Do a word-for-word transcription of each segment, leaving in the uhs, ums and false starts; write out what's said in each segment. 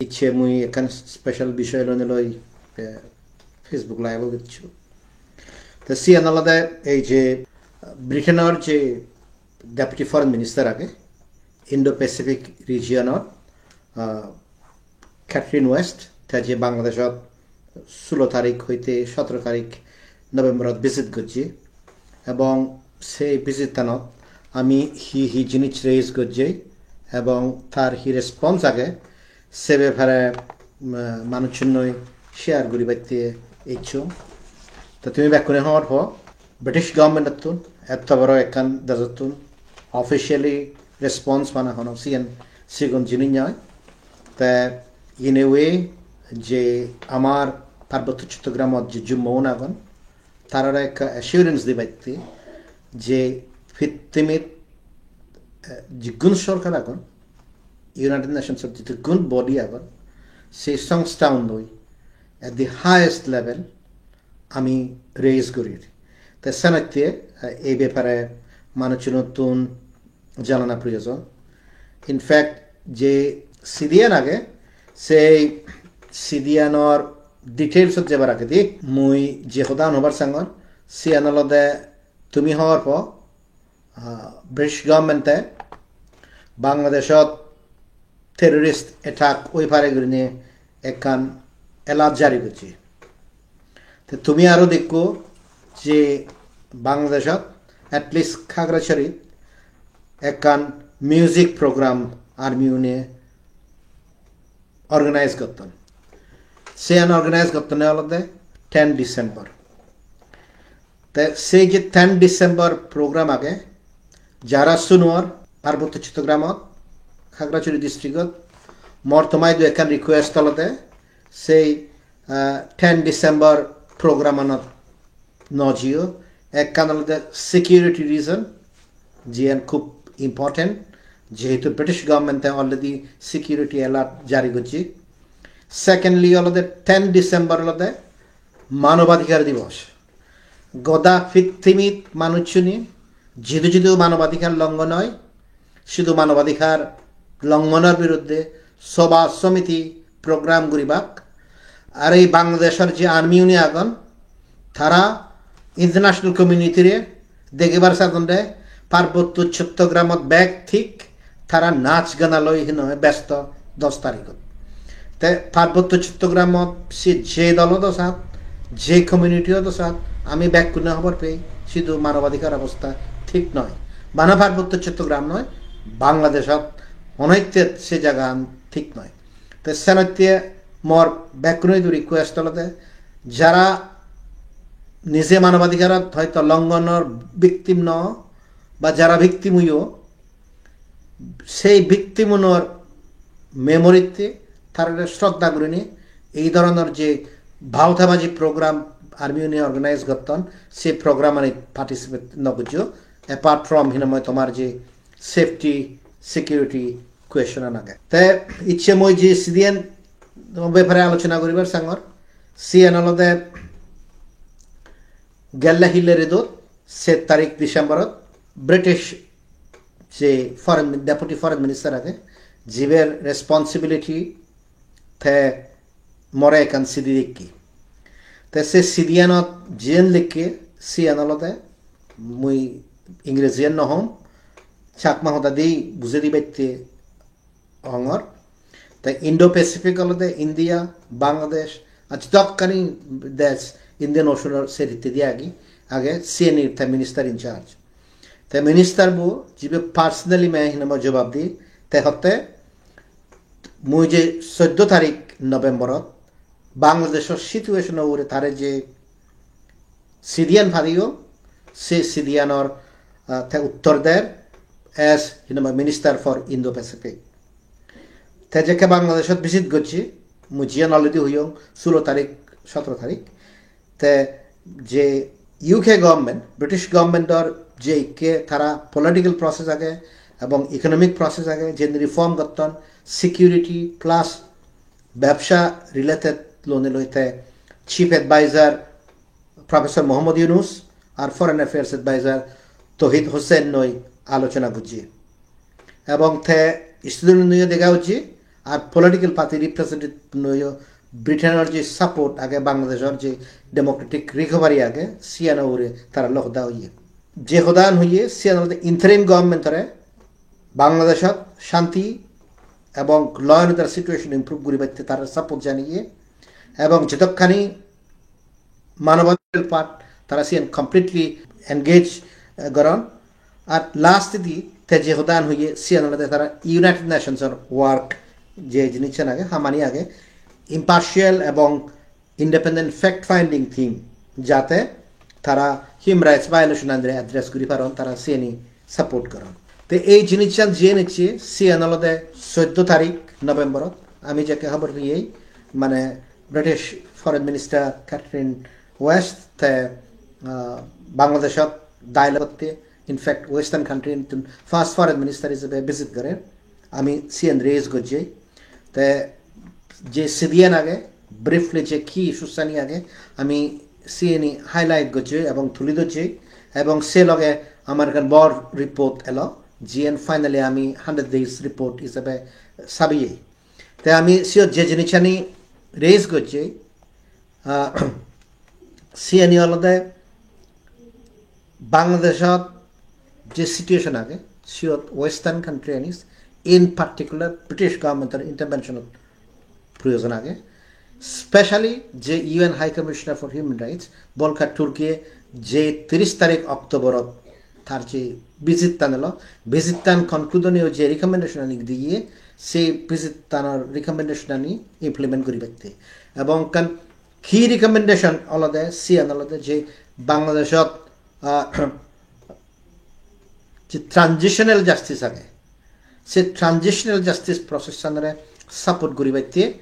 Icche mui ekkan special bishoy lonei loi, eh, Facebook Live-o goccho. Te siyan olode ei je Britain-or je Deputy Foreign Minister age, Indo-Pacific region-or, ah, Catherine West, te je Bangladeshot sulo tarik hoite sotoro tarik November-ot visit gojje, ebong sei visit-anot ami hi hi jinis raise gojje ebong tar hi response age, se bepare, um, manuchunoi share guribatte ecchong. To tumi bekkune hobor po, British government-ottun, etto boro ekkan dejottun officially response pana hono siyen sigon jinis noi. Te in a way je amar Parbotto Chottogramot je Jummo-un agon, tarare ekka assurance dibatte je pittimit, eh, jigun sorkar agon, United Nations-or jigun body agon, sei songsthaunoi at the highest level ami raise gurir. Te senotte, eh, ei bepare manuchunottun janana proyojon. In fact, je sidiyan age, sei sidiyanor details-ot jebar agedi mui je hodan hobar sangor, siyan olode tumi hobor po, ah, British government-e Bangladeshot terrorist attack oi pare gurinei ekkan alert jari gocche. Te tumi aro dekko je Bangladeshot, at least Khagrachari, ekkan music program army une organize gotton. Siyan organize gottonne olode ten December. Te sei je ten December program age, jara sunor Parbotto Chottogramot, Khagrachari district-ot, mor tomaidu ekkan request olode, sei, ah, ten December program-anot no jiyo. Ekkan olode security reason, jiyan khub important, jehetu British government-e already security alert jari gocche. Secondly olode ten December olode Manobadhikar Divos. Goda pittimit manuchchune jidu jidu manobadhikar longhon oi, sidu manobadhikar longhonor biruddhe sobha somiti program guribak. Ar ei Bangladeshor je army une agon, tara international community-re degebar sadonde Parbotto Chottogramot bek thik tara nach gana loi hinoi besto dos tarigot. Te Parbotto Chottogramot se je dol odo sat, je community odo sat, ami bekkune hobor pei, sidu manobadhikar obosta thik noi. Bana Parbotto Chottogram noi, Bangladeshot honoitte se jagan thik noi. Te senotte mor bekkunoidu request olode, jara nije manobadhikarot hoito longhonor victim no, ba jara victim oiyo, sei victim unor memory-tte tarare shraddha gurinei ei dhoronor je bhaotabaji program army une organize gotton, se program-anit participate no gojjo, apart from hinamoi tomar je safety, security question-an age. Te icche mui je sidiyan bepare alochona guribar sangor, siyan olode gelle hille redot set tarik December-ot British je foreign, deputy foreign minister age, jiber responsibility te more ekkan sidi dikke. Te se sidiyanot jiyen likke siyan olode mui Ingrejiyan no hom, Chakma hodadi bujei dibatte hongor. Te Indo-Pacific olode India, Bangladesh, ar jedokkani desh Indian Ocean-or sedittedi agi, age, siyenir te minister in charge. Te minister bo jibe personally me hinamoi jobab di, te hotte mui je soddo tarik November-ot Bangladeshor situation-o ugure tare je sidiyan padeyong, se sidiyanor, ah, te uttor der as, you know, Minister for Indo-Pacific. Te jekke Bangladeshot visit gocche, mui jiyan already hoyong, sulo tarik, sotoro tarik. Te je U K government, British government-or je ikke tara political process age ebong economic process age, je reform gotton, security plus bebsa related lone loi te chief advisor Professor Mohammad Yunus ar foreign affairs advisor Touhid Hossain loi alochona gojje. Ebong te student union-o dega ujje, Ar political party representative-unoyo Britain-or je support age, Bangladeshor je democratic recovery age, siyan ugure tara lok hoda hoye. Je hodan hoye, siyan olode interim government-ore Bangladeshot shanti ebong law and order situation improve guribatte tara support janiye, ebong jedokkani manobadhikar part tara siyan completely engage, eh, goron. Ar last di te je hodan hoye siyan olode tara United Nations-or work, je jinissan age, hamani age, impartial ebong independent fact finding team, jate tara human rights violation-anore address guri paron, tara siyeni support goron. Te ei jinissan jiyen ecche, siyan olode soddo tarik November-ot. Ami jekke hobor peyei, mane, British Foreign Minister Catherine West te, ah, Bangladeshot dialogue gotte, in fact, Western country-tun first foreign minister hisebe visit gorer. Ami siyen raise gojjei. Te je sidiyan age, briefly je ki issues ani age, ami siyeni highlight gojjei ebong tuli dojjei, ebong se loge amar ekkan bor report elo, jiyen finally ami hundred days report hisebe sabiyei. Te ami siyot je jinisani raise gojjei, ah, siyeni olode Bangladeshot je situation age, siyot Western country anis, in particular British government-or intervention-or proyojon age. Specially je U N High Commissioner for Human Rights, Volker Turk-e je tiris tarik October-ot tar je visit-tan elo, visit-tan conclude-oniyo je recommendation-ani diye, se visit-tanor recommendation-ani implement guribatte. Ebong ekkan ki recommendation olode, siyan olode je Bangladeshot, ah, je transitional justice age, se transitional justice process-anore support guribatte,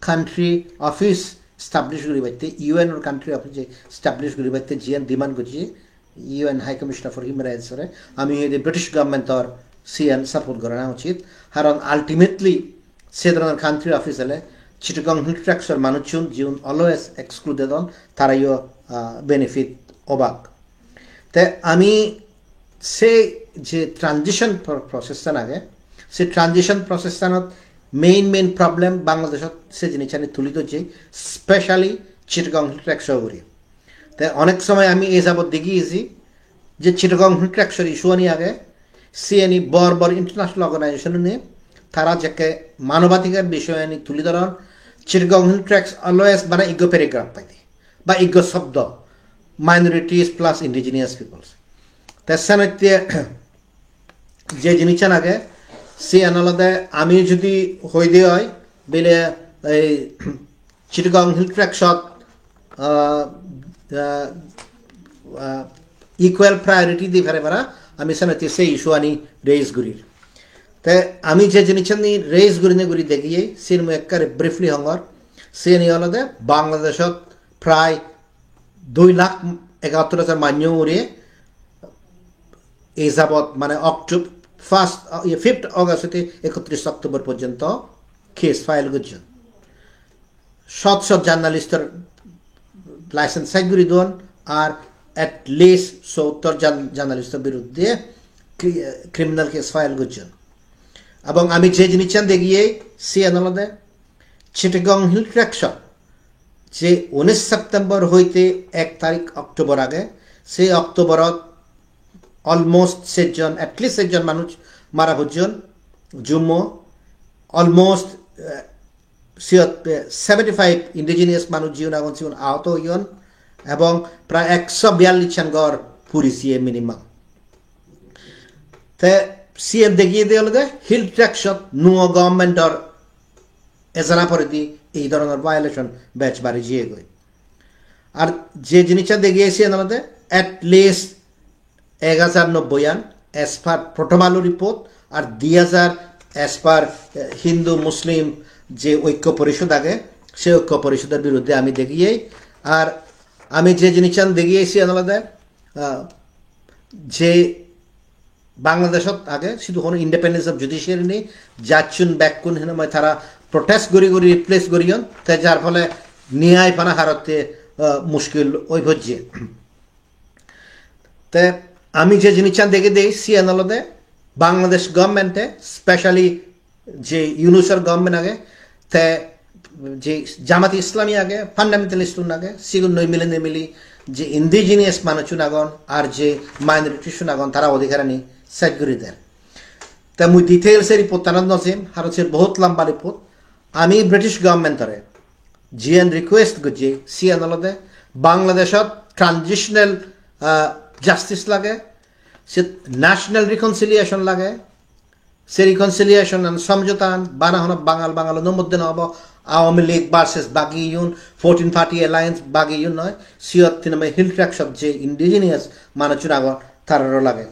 country office establish guribatte, U N-or country office establish guribatte jiyan demand gojje U N High Commissioner for Human Rights-ore, ami hoide British government-or siyan support gorana uchit. Karon ultimately se dhoronor country office ele Chittagong Hill Tracts-or manuchun jiun always excluded on, tarayo, ah, benefit obak. Te ami se je transition pro-, process-an age, se transition process-anot main main problem Bangladeshot se jinisani tuli dojje, specially Chittagong Hill Tracts-o ugure. Te onek somoy ami ei jabot degi eji je Chittagong Hill Tracts-or issue-ani age, siyeni bor bor international organization-une tara jekke manobadhikar bishoyani tuli dhoron, Chittagong Hill Tracts always bana iggo paragraph paide, ba iggo shobdo, minorities plus indigenous peoples. Te senotte je jinissan age, siyan olode ami judi hoide oi, bile ei Chittagong Hill Tracts-ot, ah, ah, ah, equal priority di pare para, ami senotte se issue-ani raise gurir. Te ami je jinissani raise gurine guri degiyei, siyen mui ekkere briefly hongor. Siyeni olode Bangladeshot prai dui lakh egahattor hajar manjo ugure ei jabot, mane, Octob-, first, uh, iye, fifth August hoite ekotris October porjonto case file gojjon. Shot shot journalist-or license seize guri don, ar at least sottor jan-, journalist-or biruddhe cri-, criminal case file gojjon. Ebong ami je jinissan degiyei, siyan olode Chittagong Hill Tracts-ot je unis September hoite ek tarik October age, sei October-ot almost sejjon, at least sejjon manuj mara pojjon, Jummo, almost, eh, siyot, eh, seventy-five indigenous manuj jiun agon, siun ahoto oyon, ebong prai ekso biyallish an ghor puri jiye minimum. Te siyen degiyede olode Hill Tracts-ot nuo government-or ejana poredi ei dhoronor violation bej bari jiyegoi. Ar je jinissan degiyei siyen olode at least ek hajar nobboi an as per Prothom Alo report, ar di hajar as per, eh, Hindu Muslim je oikko porishod age, se oikko porishodor biruddhe ami degiyei. Ar ami je jinissan degiyei siyen olode, ah, je Bangladeshot age, sidu hono independence of judiciary nei, judge-un bekkun hinamai tara protest guri guri replace guriyon, te jar phole niyai pana harotte, ah, mushkil oi pojje. Te ami je jinissan degiyei, siyan olode Bangladesh government-e specially je Yunusor government age, te je Jamati Islami age, fundamentalist un age, sigun noi mili nimili je indigenous manuchun agon ar je minorities un agon, tara odhikarani sej guri der. Te mui details e report tanot no jim, haron se bohut lamba report. Ami British government ore jiyen request gojji, siyen olode Bangladeshot transitional, ah, justice lage, se national reconciliation lage, se reconciliation an somjota an bana hono Bangal Bangal no moddhe no obo, Awami League versus bagi iyun, fourteen party alliance bagi iyun noi, siyot tinamai Hill Tracts ot je indigenous manuchun agon tararo lage.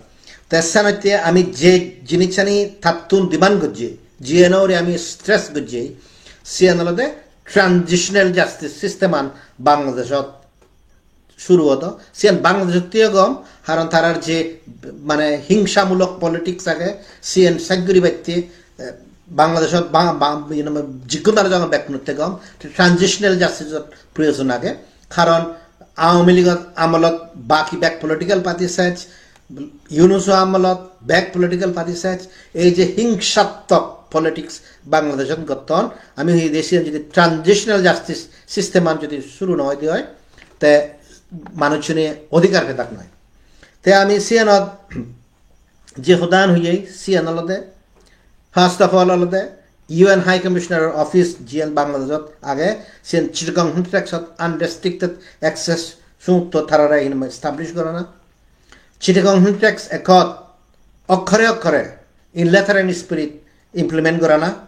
Te senotte ami je jinissani tattun demand gojji, jiyen ore ami stress gojji, siyen olode transitional justice system an Bangladeshot suru odo. Siyen Bangladeshottun gom, haron tarar je mane hingsamulok politics age, siyen sej guribatte, eh, Bangladeshot ba, ba, you know, jigun dale jongo bekkunotte gom, transitional justice or proyojon age. Karon Awami League or amolot baki bek political party sej, Yunus amolot bek political party sej, ei je hingsattok politics Bangladeshot gotton, ami hi desi jodi transitional justice system an jodi suru noi de oi, te manuchune odhikar pedak noi. Te ami siyanot je hodan hoyei, siyan olode, first of all olode, U N High Commissioner Office jiyan Bangladeshot age, siyan Chittagong Hill Tracts ot unrestricted access sumutto tarare hinamai establish gorana. Chittagong Hill Tracts Accord okkore okkore in letter and spirit implement gorana.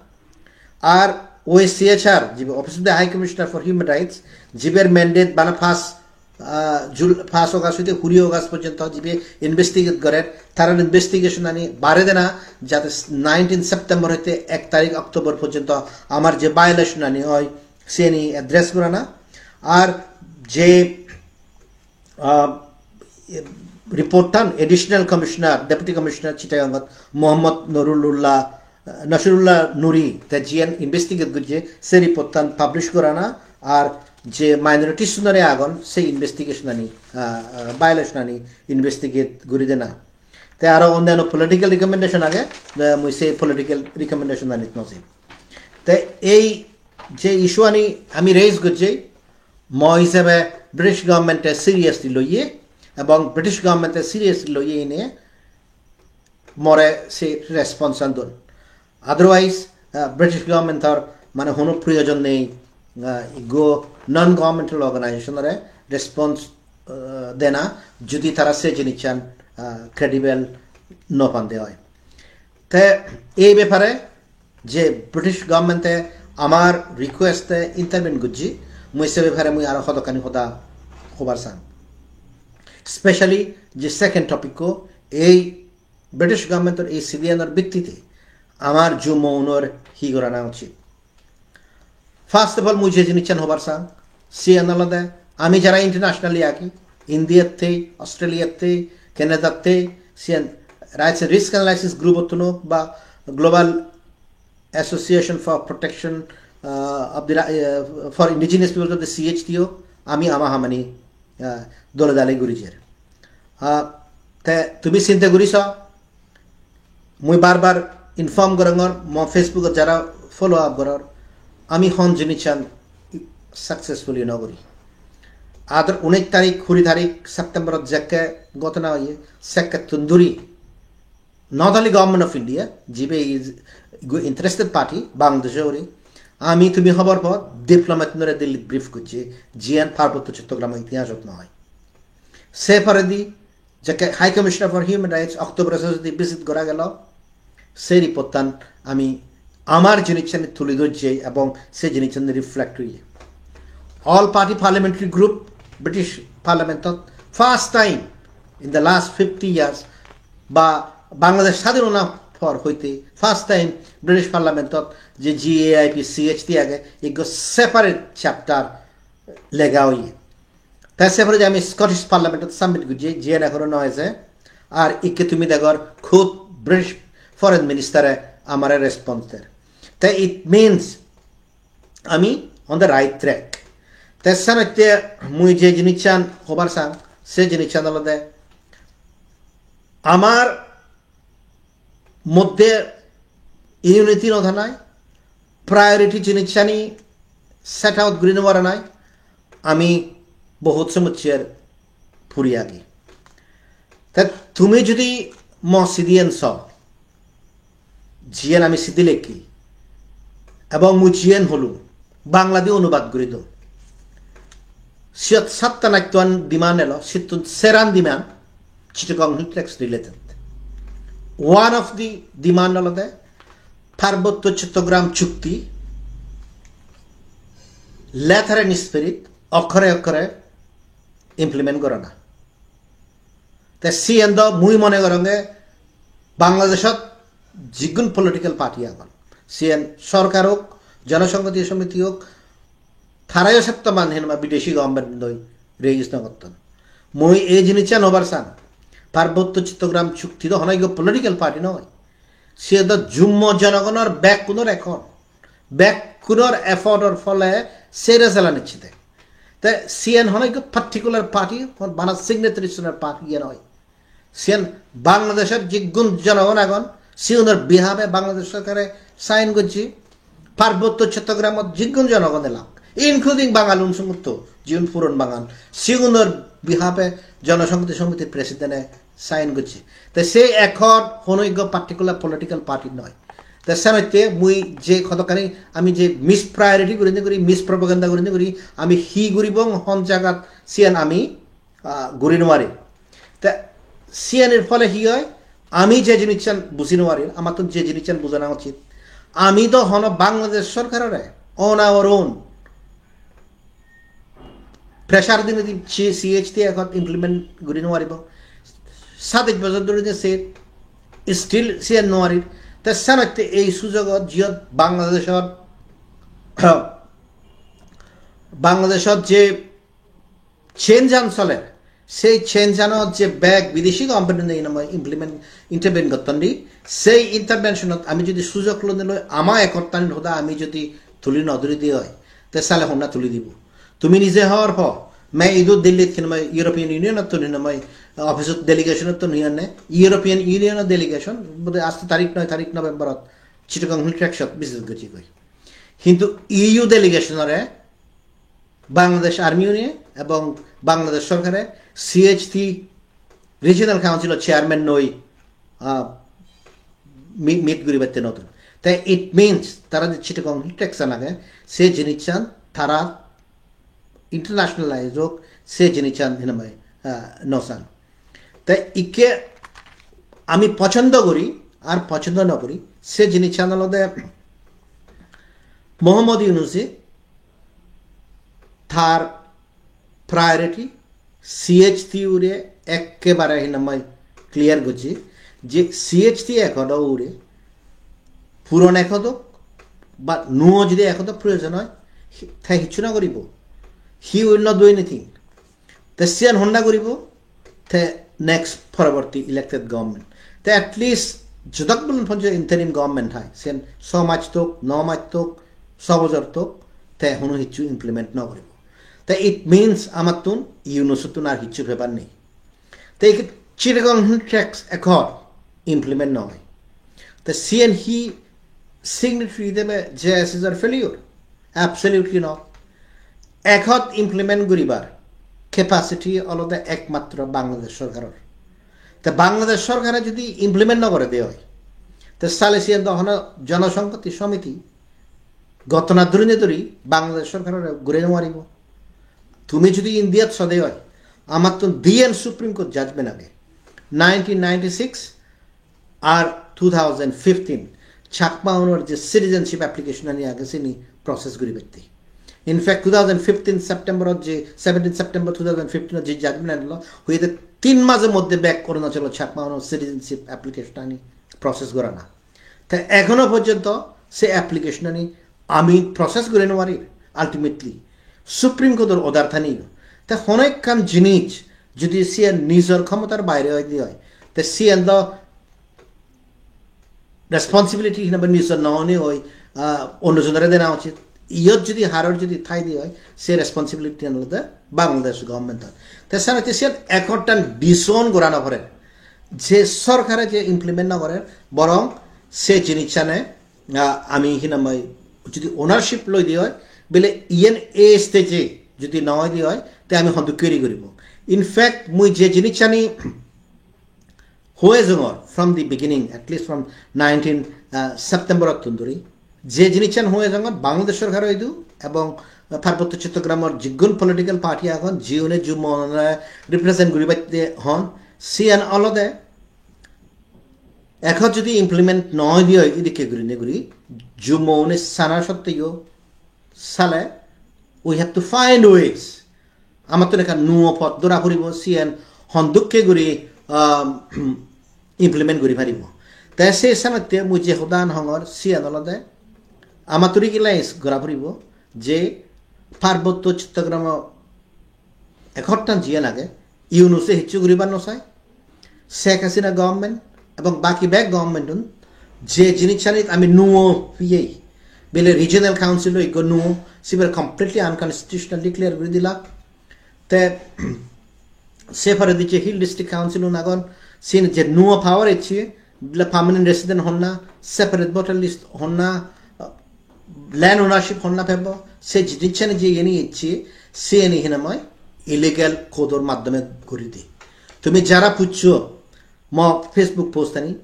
Ar O H C H R, jibe Office of the High Commissioner for Human Rights, jiber mandate bana pass, ah, Jul-, pass August hoite kuri August porjonto jibe investigate gorer, tarar investigation ani bare dena, jate nineteen September hoite ek tarik October porjonto amar je violation ani oi, seni address gorana. Ar je, ah, report tan Additional Commissioner, Deputy Commissioner Chittagong Mohammad Nurullah, Nasrullah Nuri te jiyan investigate gojje, se report tan publish gorana, ar je minorities unore agon se investigation ani, ah, ah, violation ani investigate guri dena. Te aro onno political recommendation age, eh, mui se political recommendation anit no jim. Te ei je issue ani ami raise gojje, mo hisebe British government e seriously loye, ebong British government e seriously loye ine more se response an don. Otherwise, ah, British government or mane hono proyojon nei, ah, iggo non governmental organization ore response, ah, dena, jodi tara se jinissan, ah, credible no pande oi. Te ei bepare je British government e amar request e intervene gojje, mui se bepare mui aro hodokkani hoda hobar sang. Specially je second topic ko, ei British government or ei sidiyanor bittite amar Jummo unor hi gorana uchit. First of all, mui je jinissan hobar sang, siyan olode ami jara internationally agi, India te, Australia te, Canada te, siyan rights and risk analysis group ottuno ba Global Association for Protection, uh, of the Ri-, uh, for Indigenous People of the C H T O, ami ama hamani, uh, dole dale guri jer. Uh, te tumi sinte guri so, mui bar bar inform gorongor, mo Facebook ot jara follow up goror, ami hon jinissan successfully no guri. Adar unesh tarik, kuri tarik September ot jekke ghotona oye, sekkettun duri, not only Government of India, jibe is go-, interested party, Bangladesh ore, ami tumi hobor po, diplomat unore Delhi brief gojje, jiyan Parbotto Chottogramor itihasot no oi. Se poredi, jekke High Commissioner for Human Rights October ot jodi visit gora gelo, se report tan ami amar jinissan tuli dojje ebong se jinissan reflect oye. All party parliamentary group British Parliament ot first time in the last fifty years ba Bangladesh sadhin ona por hoite first time British Parliament ot je G A I P C H T age, ikko separate chapter lega oye. Te se poredi ami Scottish Parliament ot submit gojje, jiyan ekhono no eje. Ar ikke tumi degor khud British Foreign Minister e amare response der. Te it means ami on the right track. Te senotte mui je jinissan hobar sang, se jinissan olode amar moddhe unity no thanai, priority jinissani set out guri no paranai, ami bohut somossar puri agi. Te tumi jodi mo sidiyan so, jiyan ami sidi lekki, ebong mui jiyan holu, Bangla di onubad guri do. Siyot sattan attan demand elo, sittun seran demand Chittagong Hill Tracts related. One of the demand olode Parbotto Chattogram Chukti, letter and spirit, okkore okkore implement gorana. Te siyen do mui mone goronge Bangladeshot jigun political party agon, siyen sorkar ok, Jonosonghoti Somiti ok, tarayo settoman hinama bideshi government loi raise no gotton. Mui ei jinissan hobar sang, Parbotto Chattogram Chukti do hono ekko political party noi. Siyen do jummo jonogonor bekkunor ekon, bekkunor effort or phole sere sela nichchide. Te siyen hono ekko particular party, hon bana signatory sunor party iye noi. Siyen Bangladeshor jigun jonogon agon, sigunor behalf-e Bangladesh sorkare sign gojje. Parbotto Chottogramot jigun jonogon elak, including Bangalun sumutto, jigun puron Bangal, sigunor behalf-e Jonosonghoti Somitir president-e sign gojje. Te se accord hono ekko particular political party noi. Te senotte mui je hodokkani ami je mispriority gurinei guri, mispropaganda gurinei guri, ami hi guribong hon jagat siyan ami, ah, guri nw parir. Te siyanir phole hi oi? Ami je jinissan buji nw parir, amattun je jinissan bujana uchit. Ami do hono Bangladesh sorkarore on our own pressure dinei di C-, C H T Accord implement guri nw paribo. Sadej bojor dhori je se still siyan nw parir. Te senotte ei sujogot jiyot Bangladeshot, Bangladeshot je change an soler, sei change anot je bek bideshi company ne hinamai implement, intervene gotton di, sei intervention ot ami jodi sujog lonei loi ama accord tanir hoda ami jodi tuli nw duri di oi, te sale honna tuli dibo? Tumi nije hor ho, me idu Delhi t hinamai European Union ottun hinamai office ot delegation ottun hinamai European Union delegation bode aste tarik noi tarik November ot Chittagong Hill Tracts ot visit gojje goi. Hintu E U delegation ore Bangladesh Army une ebong Bangladesh sorkare C H T Regional Council o chairman noi, ah, mi-, meet guribatte nw don. Te it means tara je Chittagong Hill Tracts an age, se jinissan tara internationalize ok, se jinissan hinamai, ah, nw san. Te ikke ami pochondo guri ar pochondo nw guri, se jinissan olode Mohammad Yunus-e tar priority C H T ure ekkebare hinamai clear gojje je C H T Accord o ure, puron accord ok ba nuo jodi accord o proyojon oi, te hissu nw guribo. He will not do anything. Te siyan honna guribo? Te next poroborti elected government. Te at least jodok bolon ponjo interim government hai, siyan so maj tok, no maj tok, so bojor tok, te hono hissu implement nw guribo. Te it means amattun Yunus-ottun ar hissu pebar nei. Te ikke Chittagong Hill Tracts Accord implement nw oi. Te siyan hi signatory debe J S S or failure? Absolutely not. Accord implement guribar capacity olode ekmatro Bangladesh sorkaror. Te Bangladesh sorkare jodi implement nw gore de oi, te sale siyan do hono Jonosonghoti Somiti gotona dhuri ne dhuri Bangladesh sorkarore guri nw paribo. Tumi jodi India t so de oi, amattun diyen Supreme Court judgment age, nineteen ninety-six ar two thousand fifteen, Chakma unor je citizenship application ani age sini process guribatte. In fact, two thousand fifteen September ot je, seventeen September two thousand fifteen ot je judgment anilo, hoyede tin majer moddhe bek Arunachal Chakma unor citizenship application ani process gorana. Te ekhono porjonto se application ani ami process guri nw parir ultimately. Supreme Court or order thani. Te hono ekkan jinis jodi siyan nijor khomotar baire oi de oi, te siyan do responsibility hinamai nijor nw onei oi, ah, onno jonore dena uchit. Iyot jodi haror jodi thai de oi, se responsibility an olode Bangladesh government or. Te senotte siyan accord an disown gora nw pore. Je sorkare je implement nw gore, borong se jinissane Ah, ami hinamai jodi ownership loi di oi, bele iyen ei stage-e jodi noi di oi, te ami hondukkeri guribo. In fact, mui je jinissani hoi jongor from the beginning, at least from nineteen, ah, September-ottun dhuri, je jinissan hoi jongor Bangladesh sorkar oidu ebong Parbotto Chottogramor jigun political party agon, jiune Jummo unore represent guribatte hon, siyan olode ekho jodi implement noi di oi idikke gurinei guri, Jummo une sana sotteyo sale, we have to find ways. Amattun ekkan nuo pot dora puribo, siyen hondukke guri, um, implement guri paribo. Te se senotte mui je hodan hongor, siyen olode amattun realize gora puribo je Parbotto Chottogramo ekottan jiyen age, Yunuse hissu guribar no sai. Sheikh Hasina government ebong baki bek government-un je jinissanit ami nuo piyei, bile regional council-o ikko nuo, sibere completely unconstitutional declare guri dila. Te se poredi je Hill District Council-un agon, sin je nuo power ecche, bile permanent resident honna, separate voter list honna, land ownership honna pebo, se jinissani je iyeni ecche, siyeni hinamai illegal code-or maddhome guri di. Tumi jara puccho mo Facebook post-ani,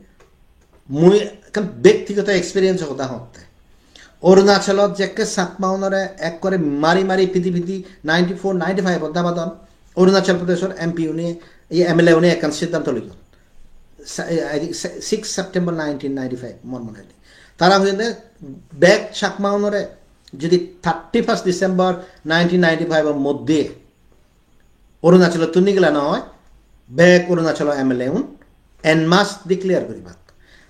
mui ekkan bektigoto experience hoda hotte. Arunachalot jekke Chakma unore ekkore mari mari pidi pidi ninety-four ninety-five-ot dabadon, Arunachal Pradeshor M P une, ei M L A une ekkan siddhanto loiyon. Sa-, eh, I think se-, six September nineteen ninety-five, mor mone hoide. Tara hoyede bek Chakma unore jodi thirty-first December nineteen ninety-five-or moddhe Arunachalottun nigila no oi, bek Arunachalo M L A un en masse declare guribak.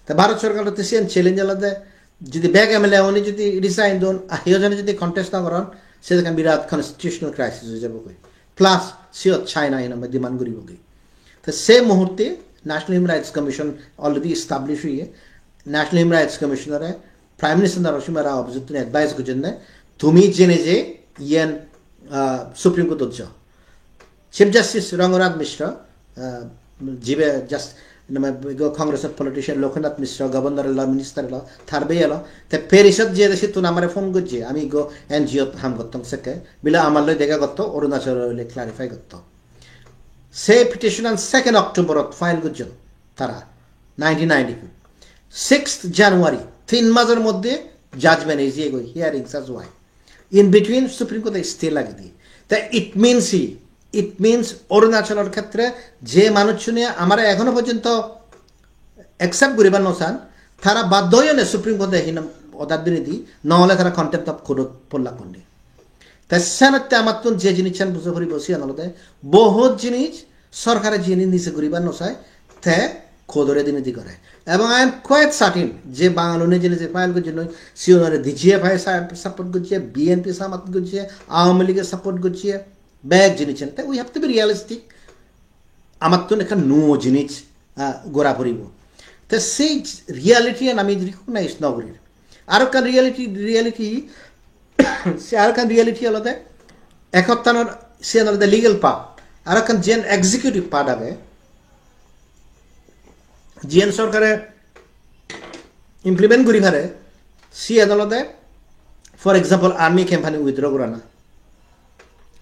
Te Bharat sorkarotte siyan challenge olode, jodi bek M L A une jodi resign don, ar hiyo jone jodi contest no goron, se ekkan birat constitutional crisis oi jabo goi. Plus, siyot China hinamai demand guribo goi. Te se muhurte National Human Rights Commission already establish oye. National Human Rights Commission-ore Prime Minister Narasimha Rao office-ottun advice gojjonne, tumi jene je iyen, ah, Supreme Court-ot jo. Chief Justice Ranganathan Mishra, ah, jibe just, name, igo Congress-or politician Loknath Mishra, Governor elo, Minister elo, tar bhei elo, te Paris-ot jiyede sittun amare phone gojje, ami igo N G O-t ham gottong sekke, bile amar loi dega gotto, Arunachal loi clarify gotto. Se petition-an second October-ot file gojjon tara, nineteen ninety-two. Sixth January, tin major moddhe judgment ejiyegoi, hearing sej oi. In between Supreme Court-e stay lagei diye. Te it means hi? It means Arunachalor khetre je manuchchune amare ekhono porjonto accept guribar no san, tara baddho oyone Supreme Court-e hinam order dinei di, no ole tara contempt of court-ot pollak gondi. Te senotte amattun je jinissan bujo poribo siyan olode, bohut jinis sorkare jini nije guribar no sai, te court-ore dinei di gore. Ebong I am quite certain je Bangalune jini je file gojje noi, siyanore D G F-e sa-, support gojje, B N P support gojje, Awami League-e support gojje, bek jinissan. Te we have to be realistic. Amattun ekkan nuo jinis, ah, gora poribo. Te sei reality-an ami recognize no gurir. Aro ekkan reality, reality, se aro ekkan reality olode ekottanor siyan olode legal part. Aro ekkan jiyan executive part age, jiyan sorkare implement guri pare, siyan olode, for example, army camp-ani withdraw gorana.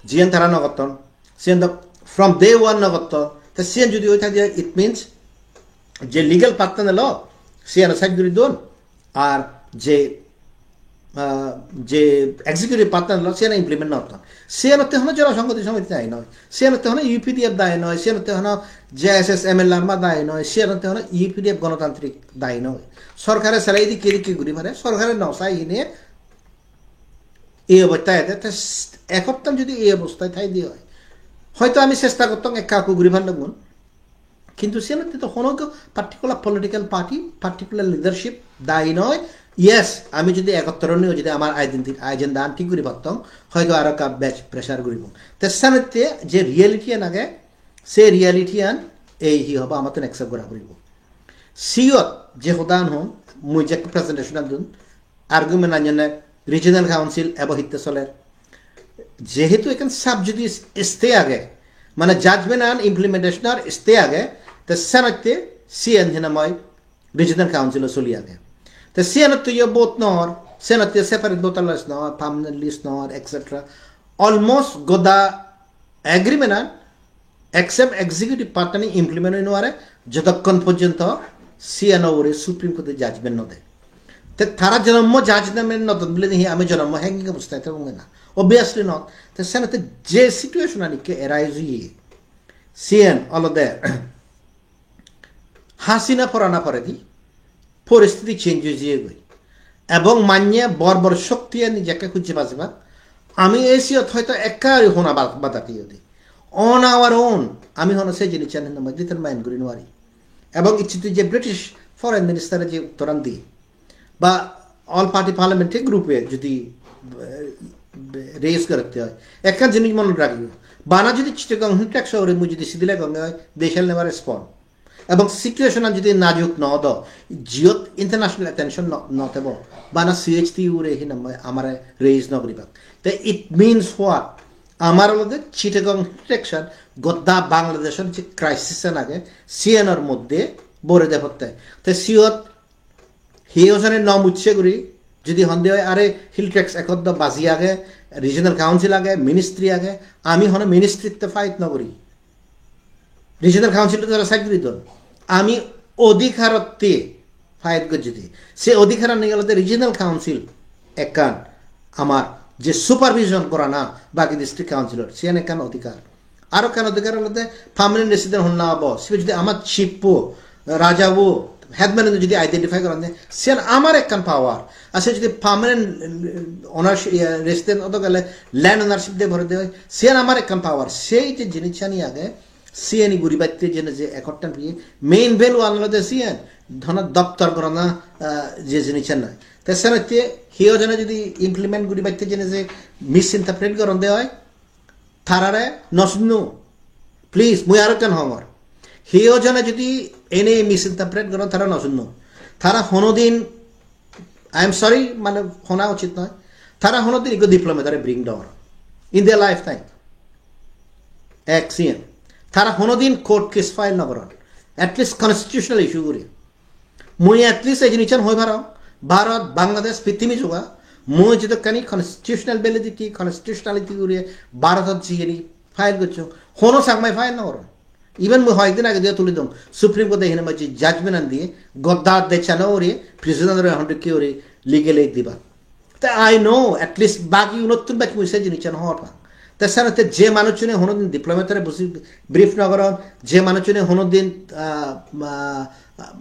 Jiyan tara no gotton, siyan do from day one no gotton. Te siyan jodi oi thai de, it means je legal part-tan elo, siyan side guri don, ar je, ah, je executive part-tan elo, siyan implement no gotton. Siyanotte hono Jana Sanghati Samiti dayi noi, siyanotte hono U P D F dayi noi, siyanotte hono J S S M L Larma dayi noi, siyanotte hono U P D F Ganatantrik dayi noi. Sorkare sele idikke idikke guri pare, sorkare no sai hine ei obostha ede, te s-, ekottan jodi ei obostha thai de oi, hoyto ami chesta gottong ekka ekku guri parlongun, kintu senotte to hono ekko particular political party, particular leadership dayi noi. Yes, ami jodi ekottor onei jodi amar identi-, agenda an thik guri pattong, hoyto aro ekka bej pressure guribong. Te senotte je reality an age, se reality an ei hi hobo amattun accept gora puribo. Siyot je hodan hon, mui je presentation an dun, argument anjone regional council ebo hitte soler. Jehetu ekkan sub judice stay age, mane judgment an implementation or stay age, te senotte siyen hinamai regional council o soli age. Te siyanotte yo vote nor, siyanotte separate voter list nor, permanent list nor, et cetera. Almost goda agreement an except executive part ani implement oi no pare, jotokkon porjonto siyano ugure Supreme Court e judgment no de. Te tara jonommo judgment no don bile hi ami jonommo hanging obosthay thebong na? Obviously not. Te senotte je situation ani ke arise oye, siyen olode Hasina porana poredi poristiti change oi jiyegoi. Ebong manye bor bor shokti ani jekke hujje bajibak. Ami ei siyot hoito ekka guri hona ba-, bada piyodi. On our own, ami hono se jinissan hinamai determine guri no pari. Ebong icche tui je British Foreign Minister je uttoran di, ba all party parliamentary group e jodi, eh, raise gorotte oi, ekkan jinis monot ragibo, bana jodi Chittagong Hill Tracts ore mui jodi sidi legonge oi, they shall never respond. Ebong situation an jodi najuk no odo, jiyot international attention no, no thebo, bana C H T ure hinamai amare raise no guribak. Te it means what? Amar olode Chittagong Hill Tracts an goda Bangladeshor je crisis an age, siyanor moddhe bore de potte. Te siyot hiyo jone no mujje guri, jodi honde oi, "Are, Hill Tracts ekot do baji age, regional council age, ministry age," ami hono ministry te fight no guri. Regional council to tara side guri don. Ami odhikarotte fight gojji de. Se odhikar ani olode regional council ekkan amar je supervision gorana baki district councilor, siyan ekkan odhikar. Aro ekkan odhikar olode permanent resident honna obo. Sibe jodi amar chief po, raja bo, headman jodi identify goronde, siyan amar ekkan power. Ar se jodi permanent, eh, ownership, eh, resident odo gele land ownership de bore de oi, siyan amar ekkan power. Sei je jinisani age, siyeni guribatte jene je accord tan piye, main value an olode siyen, dhona doptor gorana, ah, je jinissan noi. Te senotte hiyo jone jodi implement guribatte jene je misinterpret goronde oi, tarare no sunno. Please, mui aro ekkan hongor. Hiyo jone jodi ene misinterpret goron, tara no sunno. Tara honodin, I am sorry, mane hona uchit noi. Tara honodin ikko diplomat are bring down in their lifetime. Ek siyen. Tara honodin court case file no goron. At least constitutional issue guri. Mui at least ei jinissan hoi parong, Bharat, Bangladesh, pittimi juga, mui jedokkani constitutional validity, constitutionality guri Bharatot jiyeni file gocchong, hono Chakmai file no goron. Even mui hoyekdin age diye tuli dong, Supreme Court e hinamai je judgment an diye, goda dechano uri, prisoner ore hondukki uri, legal aid diba. Te I know, at least bagi unottun bek mui se jinissan hobor pang. Te senotte je manuchune honodin diplomat ore buji brief no goron, je manuchune honodin, ah, ah, ah,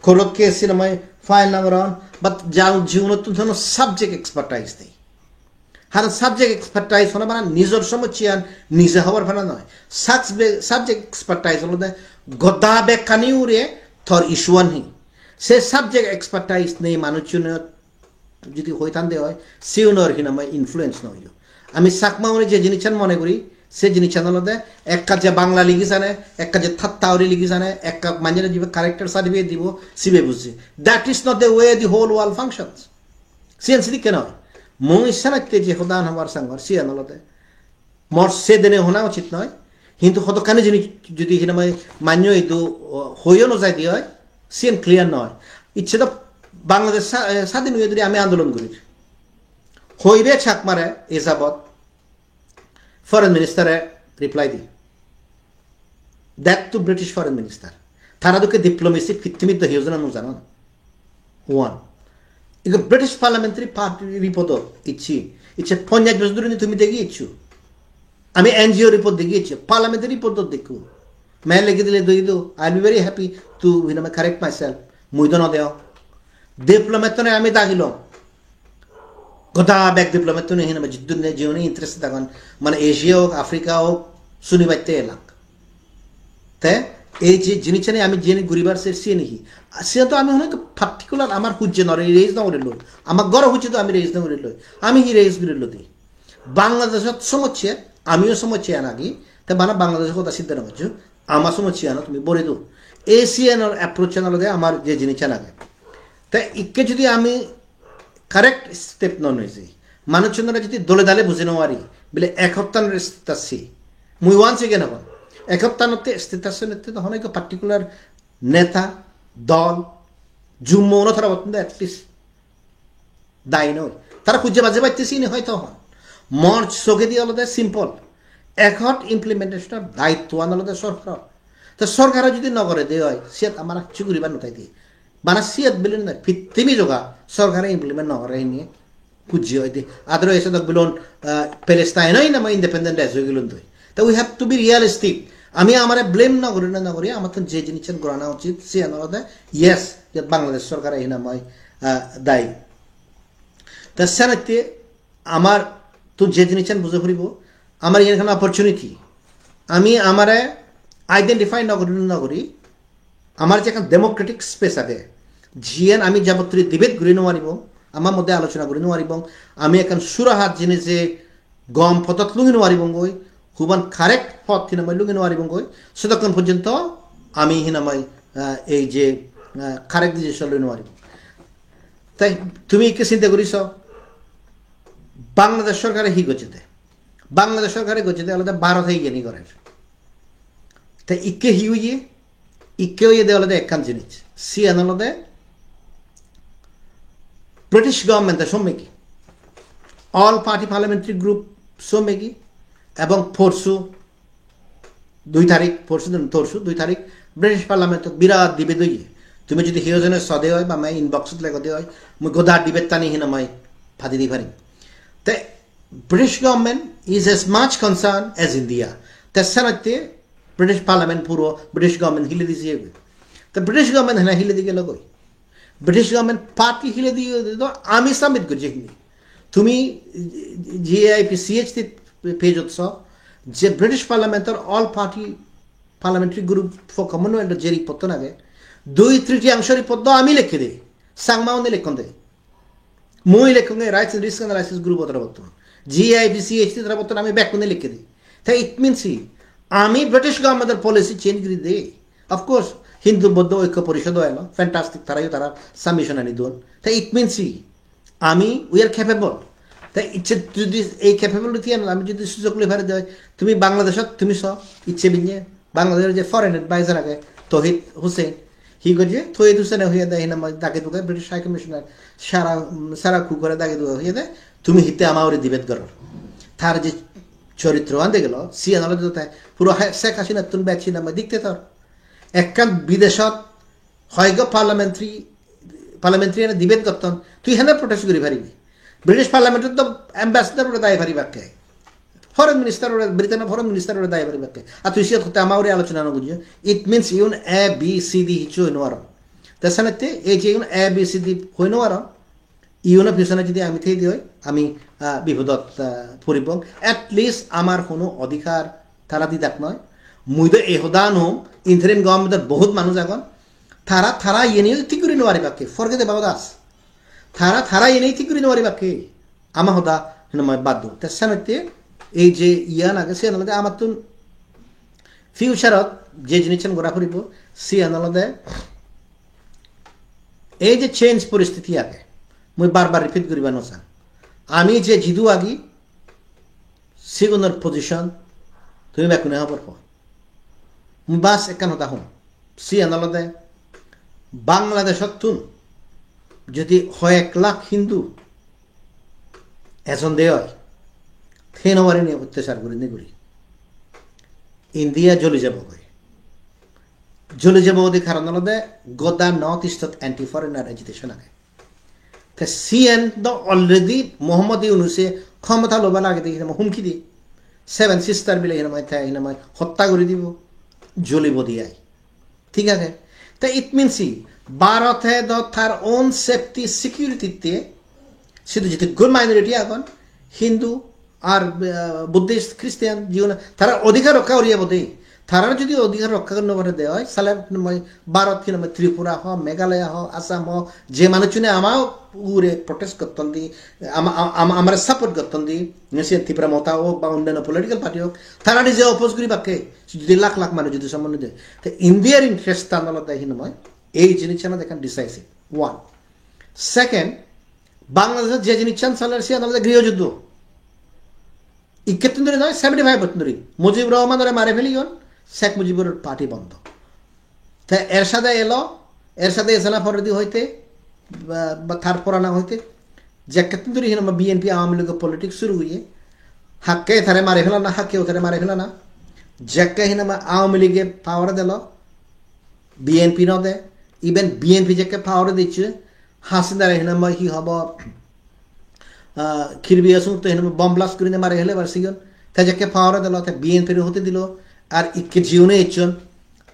court case hinamai file no goron, but ja-, je unottun hono subject expertise nei. Haron subject expertise hono bana nijor somossyan nije hobor pana noi. Subject, subject expertise olode goda bekkani ure tor issue an hi. Se subject expertise nei manuchune jodi hoi thande oi, siunor hinamai influence no oiyo. Ami Chakma une je jinissan mone guri, se jinissan olode ekka je Bangla ligi jane, ekka je thatta uri ligi jane, ekka manjore jibe character certificate dibo, sibe bujje. That is not the way the whole world functions. Siyan sidikke noi. Mui senotte je hodan hobar sangor, siyan olode mor sedene hona uchit noi, hintu hodokkani jinis jodi hinamai manyo idu, o, hoyo no jai di oi, siyen clear noi. Icche do Bangladesh sa-, eh, sadin oye duri ami andolon gurir. Hoibe Chakmare ejabot foreign minister e reply di. That to British foreign minister. Tara dokke diplomacy pittimit do hiyo jona no janon. One. Ikko British Parliamentary Party report icche. Icche ponjash bojor dhuri tumi degi icchu. Ami N G O report degi icchu. Parliamentary report do dekku. Me legi dile doi do. I'll be very happy to, you know, correct myself. Mui do no deo. Diplomat tone ami dagilong. Goda bek diplomat tune hinamai jiddun ne jiune interest dagon, mane Asia ok, Africa ok, suni batte elak. Te ei je jinichani ami jeni guribar se siyeni hi? Siyan to ami hono particular amar hujje nore raise no guriloi. Amar goro hujje to ami raise no guriloi. Ami hi raise guriloi di? Bangladeshot somosse, amiyo somosse anagi. Te bana Bangladeshot hoda siddha no goccho. Ama somosse ano tumi bore do. Asian or approach an olode amar je jinichan age. Te ikke jodi ami correct step no neji, manuchunore jodi dole dale buji no pari, bile ekottan status si. Mui once again hobong, ekottanotte status notte to hono ekko particular neta, dol, Jummo uno tara bottun de at least dai noi. Tara hujje bajje batte sini hoito hon. Mor sogedi olode simple. Accord implementation-or daittoan olode sorkaror. To sorkare jodi no gore de oi, siyot amar hissu guribar no tai de. Bana siyot bile noi, pittimi joga sorkare implement no gore hini hujje oi de. Otherwise, edok bilon, ah, Palestine oi na independent desh oi gelun doi. To we have to be realistic. Ami amare blame no guri na, no guri, amattun je jinissan gorana uchit, siyan olode, yes, iyot Bangladesh sorkare hinamai, ah, dayi. Ta senotte amattun je jinissan buja poribo, amar iyan ekkan opportunity. Ami amare identify no guri, no guri, amar je ekkan democratic space age, jiyan ami jabotri debate guri no paribong, amar moddhe alochona guri no paribong, ami ekkan surahat jinise gom podot lungi no paribong goi, huban correct pod hinamai lungi no paribong goi, sotokkon porjonto ami hinamai, ah, ei je, ah, correct decision loi no paribong. Tai tumi ikke sinte guri so, Bangladesh sorkare hi gojje de? Bangladesh sorkare gojje de olode Bharote iyeni gorer. Te ikke hi oye? Ikke oye de olode ekkan jinis. Siyan olode British government-e sommegi, all party parliamentary group sommegi, ebong porsu dui tarik, porsu din, porsu dui tarik British Parliament-ot birat debate oye. Tumi jodi hiyo jone sode oi ba me inbox-ot legode oi, mui goda debate-tani hinamai padi di parim. Te British government is as much concerned as India. Te senotte British Parliament puro British government hile di jiyegoi. Te British government hena hile di gelo goi? British government partly hile di gelo, ami submit gojje hini. Tumi J I P C H T page-ot so, je British Parliament-or all party parliamentary group for Commonwealth-or je report-ton age, dui tritiyangsho report do ami lekke de, Changma-une lekkon de. Mui lekkonge Rights and Risk Analysis Group-o torobottun, G I P C H T torobottun ami bekkune lekke di. Te it means hi? Ami British government-or policy change guri de. Of course, Hindu Buddho Oikko Porishod elo, fantastic, tarayo tara submission ani don. Te it means hi? Ami, we are capable. Te icche jodi ei capability an ami jodi sujog loi pari de, tumi Bangladeshot tumi so, icche binne, Bangladeshor je foreign advisor age, Touhid Hossain, hi gojje? Touhid Hossaine hoyede hinamai dagi dugai British High Commissioner Sarah, Sarah Cook-ore dagi dugai hoyede, tumi hitte ama ugure debate goror. Tar je choritro an degelo, siyan olode te puro ha-, Sheikh Hasinattun bej hinamai dictator. Ekkan bideshot hoyekko parliamentary, parliamentarian debate gotton, tui hene protest guri paribi? British Parliament-ot to ambassador-ore dagi paribakke. Foreign minister-ore, Britain-or foreign minister-ore dagi paribakke. Ar tui siyot hotte ama ugure alochona no gojjo. It means iun A B C D hissu hoi no paron. Te senotte ei je iun A B C D hoi no paron, iuno pisone jodi ami thei di oi, ami, ah, bipodot, ah, poribong. At least amar hono odhikar tara didak noi. Mui do ei hoda no, interim government-or bohut manuj agon. Tara, tara iyeni thik guri no paribakke. Forget about us. Tara, tara iyeni thik guri no paribakke. Ama hoda hinamai bad do. Te senotte ei je iyan age, siyan olode amattun future-ot je jinissan gora poribo, siyan olode ei je change poristiti age, mui bar bar repeat guribar no sang. Ami je jidu agi, sigunor position tumi bekkune hobor po. Mui bas ekkan hoda hom, siyan olode Bangladesh-ottun jodi hoyek lakh Hindu ejon de oi, thei no parinei ottachar gurinei guri, India joli jabogoi. Joli jabogoi de karon olode goda North East-ot anti-foreigner agitation age. Te siyen do already Mohammad Yunus-e khomota lobar agedi hinamai humki di. Seven Sister bile hinamai te hinamai hotta guri dibo. Jolibo de ai. Thik age? Te it means hi? Bharote do tar own safety security-tte sidu jete gun minority agon, Hindu, ar, eh, Buddhist, Christian, jigun tara odhikar rokka guri ebo de. Tara jodi odhikar rokka guri no pare de oi, sale hinamai Bharot hinamai Tripura ho, Meghalaya ho, Assam ho, je manuchune ama ugure protest gotton di, ama, ama, amare support gotton di, siyen Tipra Motha ok ba onnanno political party ok, tara nije oppose guribakke, jodi lakh lakh manuj jodi sommon de. Te India-r interest-an olode hinamai, ei jinissan olode ekkan decisive. One. Second, Bangladeshot je jinissan soler siyan olode griho juddo. Ikkettun dhuri noi, seventy-five-ottun dhuri. Mujibur Rahmanore mare feliyon, Sheikh Mujibur party bondo. Te Ershade elo, এর সাথে এসালা পরেদি হইতে বা, বা তার পুরানা হইতে যেক্ষেত্রে ধরি হিনামা বিএনপি আওয়ামী লীগের পলিটিক্স শুরু হইয়ে, হাক্কে তারে মারে ফেলানা, হাক্কেও তারে মারে ফেলানা। যেকে হিনামা আওয়ামী লীগে পাওয়ার দিল, বিএনপি নদে, ইভেন বিএনপি যেকে পাওয়ার দিচ্ছে, হাসিনারে হিনামা কি হব, আহ, খিরবিয়া সুরতে হিনামা বম ব্লাস্ট করে মারে হেলে বার সিগন। তে যেকে পাওয়ার দিল, তে বিএনপির হতে দিল, আর ইকে জিওনে ইচ্ছন,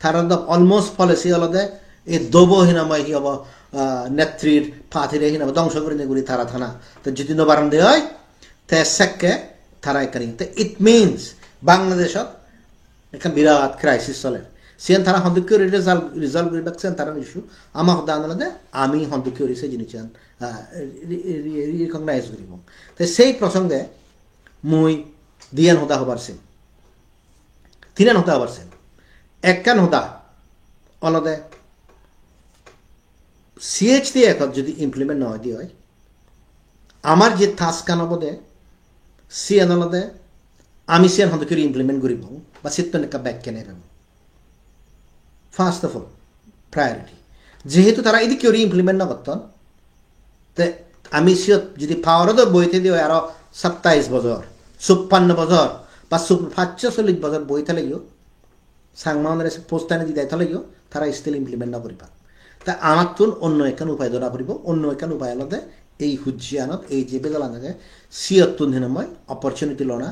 তারা তো অলমোস্ট পলিসি হলো দে, এই দবো হিনামা কি হব, আহ, নেত্রীর পাথিরে হিনামা ধ্বংস করে নিয়ে তারা থানা। তো যদি নবারণ দেয় হয়, তে সেকে তারা এখানে। তো ইট মিনস বাংলাদেশত একটা বিরাট ক্রাইসিস চলে। সিয়ান তারা হন্দুকে রিজাল্ভ, রিজাল্ভ করিবাক সিয়ান তারা ইস্যু। আমার কথা আনলে দে, আমি হন্দুকে রিসে জিনিস আন, আহ, রি-, রি-, রি-, রিকগনাইজ করিব। তো সেই প্রসঙ্গে মুই দিয়ান হদা হবার সিন। তিনান হদা হবার সিন। একখান হদা, অলদে সিএইচটি এখন যদি ইমপ্লিমেন্ট না হয় দিয়ে হয়, আমার যে টাস্কখান হব দে, সিএন হলো দে, আমি সিএন হতে করে ইমপ্লিমেন্ট করিব, বা সিত্তন একটা ব্যাক কেনে এবং ফার্স্ট অফ অল প্রায়োরিটি। যেহেতু তারা এদিকে ওর ইমপ্লিমেন্ট না করতেন, তে আমি সিওত যদি পাওয়ারও তো বইতে দিয়ে আরো সাতাইশ বছর, চুপ্পান্ন বছর, বা চুপ-, পাঁচশো চল্লিশ বছর বই থাকলেও, সাংমা ওনারা সে পোস্টানে দিদাই থাকলেও, তারা স্টিল ইমপ্লিমেন্ট না করিবা। তা আমার তুন অন্য একখান উপায় ধরা পড়িব, অন্য একখান উপায় হলো দে, এই হুজ্জি আনত, এই যে বেদলা থাকে, সিওত তুন হেন মই অপরচুনিটি লনা,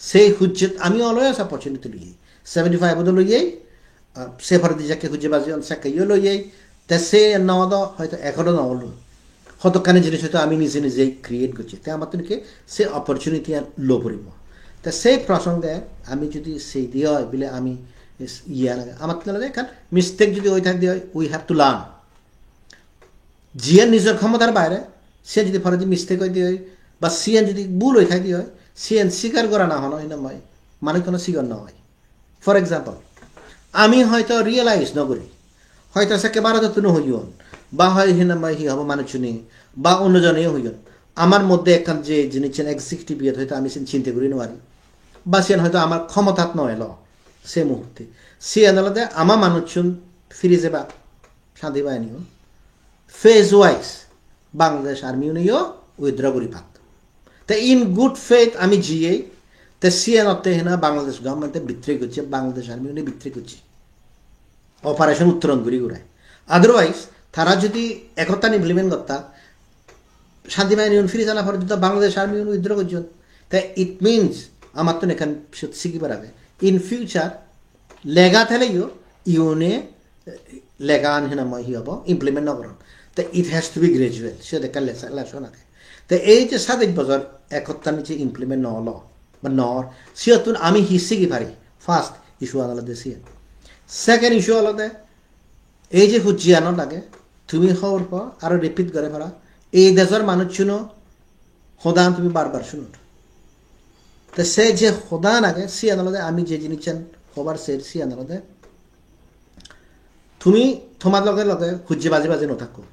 সেই হুজ্জিত আমি অলওয়েজ অপরচুনিটি লই। সেভেন্টি ফাইভ তো লইয়েই, আহ, সে ভারতে যাকে খুঁজে বাজি অন সাকে ইয়ে লইয়েই, তে সে নদ হয়তো এখনো না হলো। কতখানি জিনিস হয়তো আমি নিজে নিজেই ক্রিয়েট করছি। তে আমার তো নাকি সে অপরচুনিটি আর লো পড়িব। তে সেই প্রসঙ্গে আমি যদি সেই দিয়ে হয়, বলে আমি ইস-, ইয়ে লাগে, আমার তো লাগে কারণ মিস্টেক যদি ওই থাকে দিয়ে হয়, we have to learn। যে নিজের ক্ষমতার বাইরে, সে যদি ফরে যদি মিস্টেক হয়ে দিয়ে হয়, বা সিএন যদি ভুল হয়ে থাকে দিয়ে হয়, সিএন স্বীকার করা না হলো, এই নয়, মানে কোনো স্বীকার না হয়। ফর এক্সাম্পল, আমি হয়তো রিয়েলাইজ না করি, হয়তো সে কেবারও তো তুনো হইয়ন, বা হয় হিনা মাই হি হবো মানুষ নি, বা অন্যজনে হইয়ন। আমার মধ্যে একখান যে জিনিস এক্সিকিউটিভ ইয়ে হয়তো আমি সিন চিন্তা করি না পারি, বা সিয়ান হয়তো আমার ক্ষমতাত না এলো সে মুহূর্তে। সিয়ান আলাদা আমার মানুষজন ফিরে যাবা শান্তি বাহিনীও ফেজ ওয়াইজ বাংলাদেশ আর্মি উনিও উইথড্র করি পাত। তে ইন গুড ফেথ আমি জিয়ে, তে সিএন অতে হেনা বাংলাদেশ গভর্নমেন্টে বিট্রে করছে, বাংলাদেশ আর্মি উনি বিট্রে করছে। অপারেশন উত্তরণ ঘুরি ঘুরায়। আদারওয়াইজ তারা যদি একতা ইমপ্লিমেন্ট করতা, শান্তি বাহিনী ফিরে জানা পর্যন্ত বাংলাদেশ আর্মি উইথড্র করছেন। তে ইট মিনস আমার তো এখান শিখি পারাবে। ইন ফিউচার লেগা থাকলেও ইউনে লেগা আন হেনা মই হি হবো ইমপ্লিমেন্ট না করুন। তে it has to be gradual, সে দেখা লেসন আছে। তে এই যে সাতাইশ বছর একতা নিচে ইমপ্লিমেন্ট না হলো বা নর, সিয়তুন আমি হিসি কি পারি? ফার্স্ট ইস্যু আলাদা সিয়া। সেকেন্ড ইস্যু আলাদা, এই যে হুজ্জিয়ানো লাগে, তুমি খবর পাও, আরো রিপিট করে পারা, এই দেশের মানুষ শুনো, হোদান তুমি বারবার শুনো। তো সে যে হোদান আগে, সিয়ান আলাদা আমি যে জিনিস চান, খবর সে সিয়ান আলাদা, তুমি তোমার লগে লগে হুজ্জি বাজি বাজি না থাকো।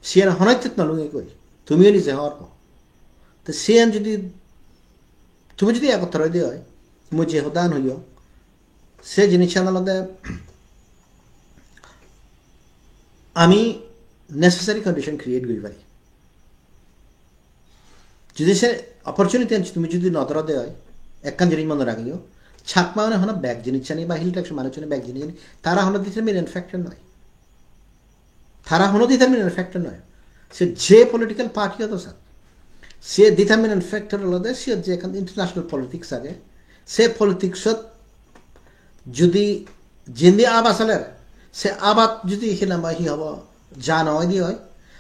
সিয়ান হনাইতে না লুঙ্গি কই, তুমিও নিজে হওয়ার পর। তো সিয়ান যদি, তুমি যদি একত্র হয়ে দিয়ে হয়, তুমি যে হোদান হইও, সে জিনিস আলাদা আমি নেসেসারি কন্ডিশন ক্রিয়েট করি পারি। যদি সে অপরচুনিটি আনছে, তুমি যদি নজর দেয় হয়, একখান জিনিস মনে রাখিও, চাকমা মানে হলো ব্যাগ জিনিস জানি বা হিল ট্যাক্স মানুষ জানি ব্যাগ জিনিস জানি, তারা হলো ডিটারমিনেন্ট ফ্যাক্টর নয়। তারা হলো ডিটারমিনেন্ট ফ্যাক্টর নয়। সে যে পলিটিক্যাল পার্টি হতো স্যার, সে ডিটারমিনেন্ট ফ্যাক্টর হলো দে, সে যে এখন ইন্টারন্যাশনাল পলিটিক্স আগে, সে পলিটিক্সত যদি জিন্দি আবাস আলের, সে আবাদ যদি হিনামাই হি হব, যা নয় দিয়ে হয়,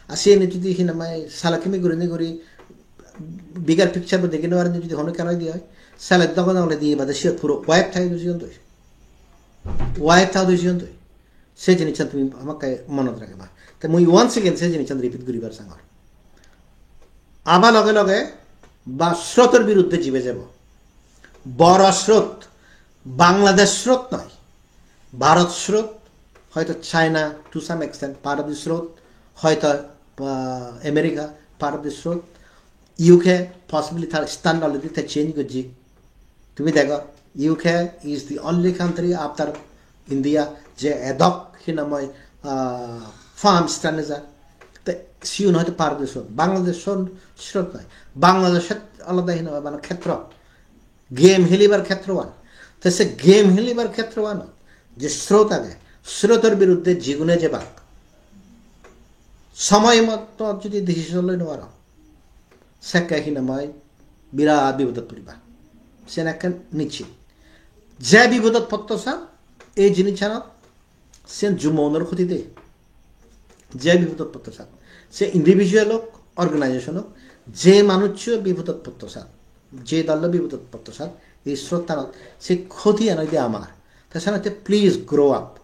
আর সে যদি হিনামাই সালাকিমি ঘুরে নি ঘুরি, বিগার পিকচার দেখে নেওয়ার যদি হনো কেন দিয়ে হয়, সালে দোকান হলে দিয়ে বাদে সে পুরো ওয়াইপ থাকে দুজন তো, ওয়াইপ থাকে দুজন তো। সে জিনিসটা তুমি আমাকে মনত রাখবা। তো মুই ওয়ান্স এগেন সে জিনিসটা রিপিট করিবার সাঙ্গর। আবার লগে লগে বা স্রোতের বিরুদ্ধে জিবে যাব। বড় স্রোত, বাংলাদেশ স্রোত নয়, ভারত স্রোত, হয়তো China to some extent part of the স্রোত, হয়তো, ah, America part of the স্রোত, ইউকে পসিবলি তার স্ট্যান্ড অলরেডি তার চেঞ্জ করছি। তুমি দেখো, UK is the only country after India যে এদক হিনাময় ah, farms tane jar. Te siun hoyto par deson, Bangladesh-ot srot noi. Bangladesh-ot alada hina bana khetro. Game helibar khetroan. Te se game helibar khetroan je srot age, srotor biruddhe jigune jebak. Somoy moto jodi decision loi no paro, sekke hinamai birat bipodot poriba. Sen ekkan nichchit. Je bipodot potto san, ei jinissanot sen jummonor khoti de. Je bipodot potto san. Se individual ok, organization ok, je manuccho bipodot potto san, je dallo bipodot potto san, ei srottanot se khoti an oide amar. Te senotte please grow up.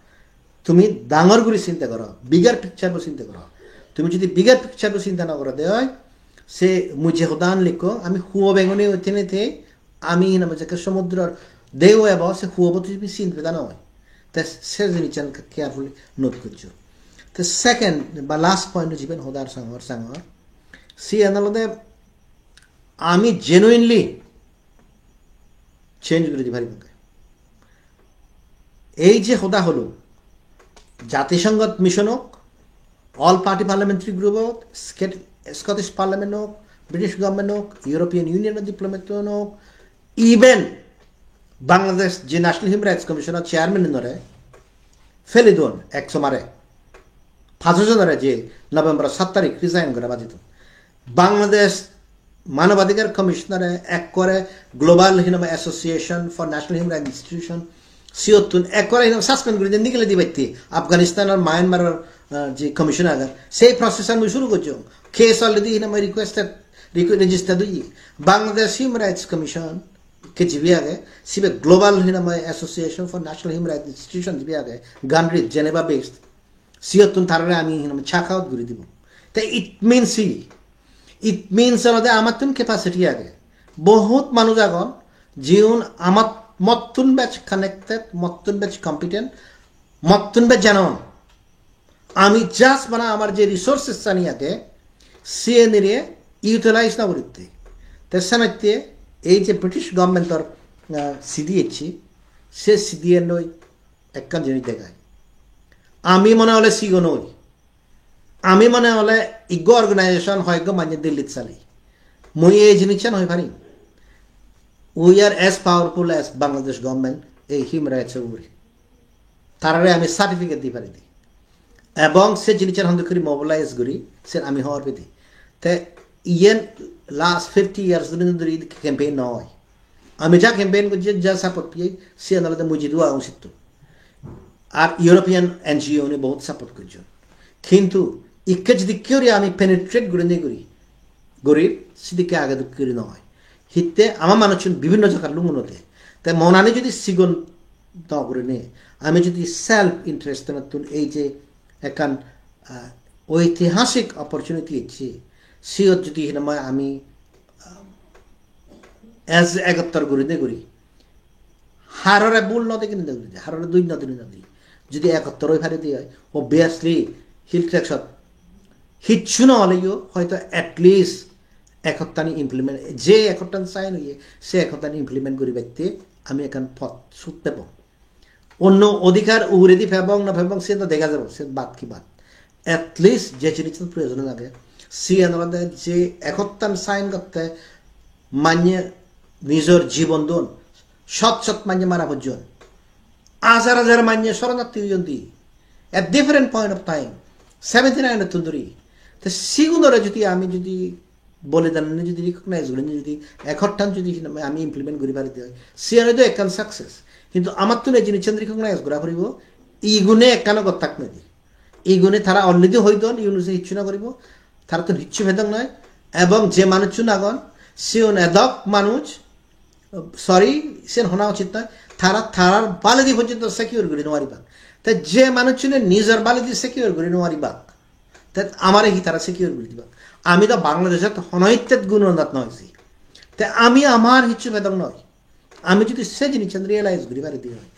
Tumi dangor guri sinte goro, bigger picture bo sinte goro. Tumi jodi bigger picture bo sinte no goro de oi, se mui je hodan likko, ami huo bengoni ottene te, ami hinamai jekke somudror deu ebo, se huo bo tumi sinte da noi. Te se jinissan carefully note gojjo. Te second ba last point jiben hodar sangor sangor, siyan olode ami genuinely change guri di paribong. Ei je hoda holo, Jatisonghot mission ok, all party parliamentary group ok, Scat-, Scottish Parliament ok, British government ok, European Union diplomat ok, even Bangladesh je National Human Rights Commission chairman unore feli don ek somare, pajo jonore je November sat tarik resign gora badi don. Bangladesh Manobadhikar Commissioner ekkore Global Hinama Association for National Human Rights Institution, siyottun ekkore hinama suspend guri den nigile dibatte Afghanistan ar Myanmar ar, uh, je commissioner agar, sei process an mui shuru gojjong. Case already hinama requested, requ-, registered oye. Bangladesh Human Rights Commission, K G B age, sibe Global Hinama Association for National Human Rights Institution jibe age, Gandhi Geneva based. Siyottun tarare ami hinam check out guri dibo. Te it means hi? It means olode amattun capacity age. Bohut manuj agon, jiun amat mottun bej connected, mottun bej competent, mottun bej janon. Ami just bana amar je resources ani age, siyenire utilize na guritte. Te senotte ei je British government or, ah, C D ecche, se C D e noi ekkan jinis degai. Ami mone hole sigon oi. Ami mone hole iggo organization hoyekko manye Delhi sali. Mui ei jinissan hoi parim. We are as powerful as Bangladesh government ei human rights-or ugure. Tarare ami certificate di pari di. Ebong se jinissan hondo guri mobilize guri, sen ami hobor pedi. Te iyen last fifty years dhuri dhuri campaign noi. Ami ja campaign gojji, ja support pei, siyan olode mui jidu agon sittu. Ar European N G O-ni bohut support gojjon. Kintu ikke jidikke guri ami penetrate gurinei guri, guri sidikke age dokke guri noi. Hitte ama manuchun bibinno jagat lungun ode. Te monani jodi sigon no gurinei, ami jodi self interest-ottun ei je ekkan, ah, oitihasik opportunity ecche, siyot jodi hinamai ami, ah, as egottor gurinei guri, harore bul no deginei guri, harore dui no dinei guri, jodi egottor oi pari de oi, obviously Hill Tracts-ot hissu no oleyo hoito at least accord-tani implement, je accord-tan sign oye, se accord-tani implement guribatte ami ekkan pot sut pebong. Onno odhikar uguredi pebong na pebong, se to dega jabo, se bad ki bad. At least je jinissan proyojon age, siyan olode je accord-tan sign gotte manye nijor jibon don, shot shot manye mara pojjon, hajar hajar manye shoronarthi oyon di at different point of time, seventy-nine-ottun dhuri. Te sigunore jodi ami jodi bolidanani jodi recognize gurinei jodi accord-tan jodi hinamai ami implement guri pari de oi, siyan oido ekkan success. Kintu amattun ei jinissan recognize gora poribo, igune ekkano gottak noi di. Igune tara already hoi don, igune se hissu no guribo, tarattun hissu pedong noi. Ebong je manuchun agon, siun edok manuj, sorry, sen hona uchit noi, tara tarar baledi porjonto secure guri no paribak. Te je manuchune nijor baledi secure guri no paribak, te amare hi tara secure guri dibak? Ami do Bangladeshot hono hittet gunonat noi si. Te ami amar hissu pedong noi. Ami jodi se jinissan realize guri pari de oi,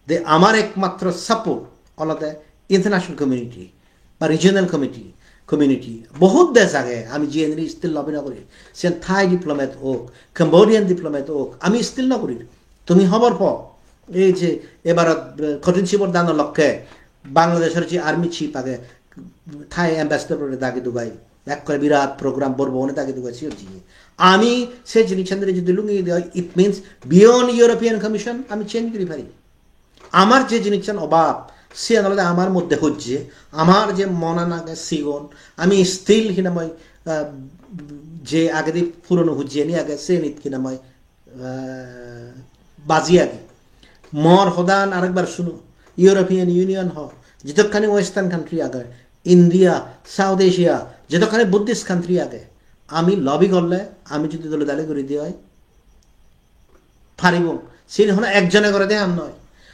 de amar ekmatro support olode international community ba regional committee, community. Bohut desh age, ami jiyenire still lobby no guri. Sen Thai diplomat ok, Cambodian diplomat ok, ami still no guri. Tumi hobor po, ei je ebar, eh, Kothin Cibor Dano lokke Bangladeshor je army chief age, Thai ambassador-ore dagi dugai, ekkore birat program Borbogane dagi dugai, siyot jiye. Ami se jinissan dhuri jodi lungi di oi, it means beyond European Commission ami change guri pari. Amar je jinissan obab, siyan olode amar moddhe hojje, amar je monan age sigon, ami still hinamai, ah, je agedi purono hojjeni age, senit hinamai, ah, baji agi. Mor hodan arekbar suno, European Union ho, jedokkani Western country age, India, South Asia, jedokkani Buddhist country age, ami lobby gorle, ami jodi dole dale guri di oi, paribong. Sini hono ekjone gore de ham noi.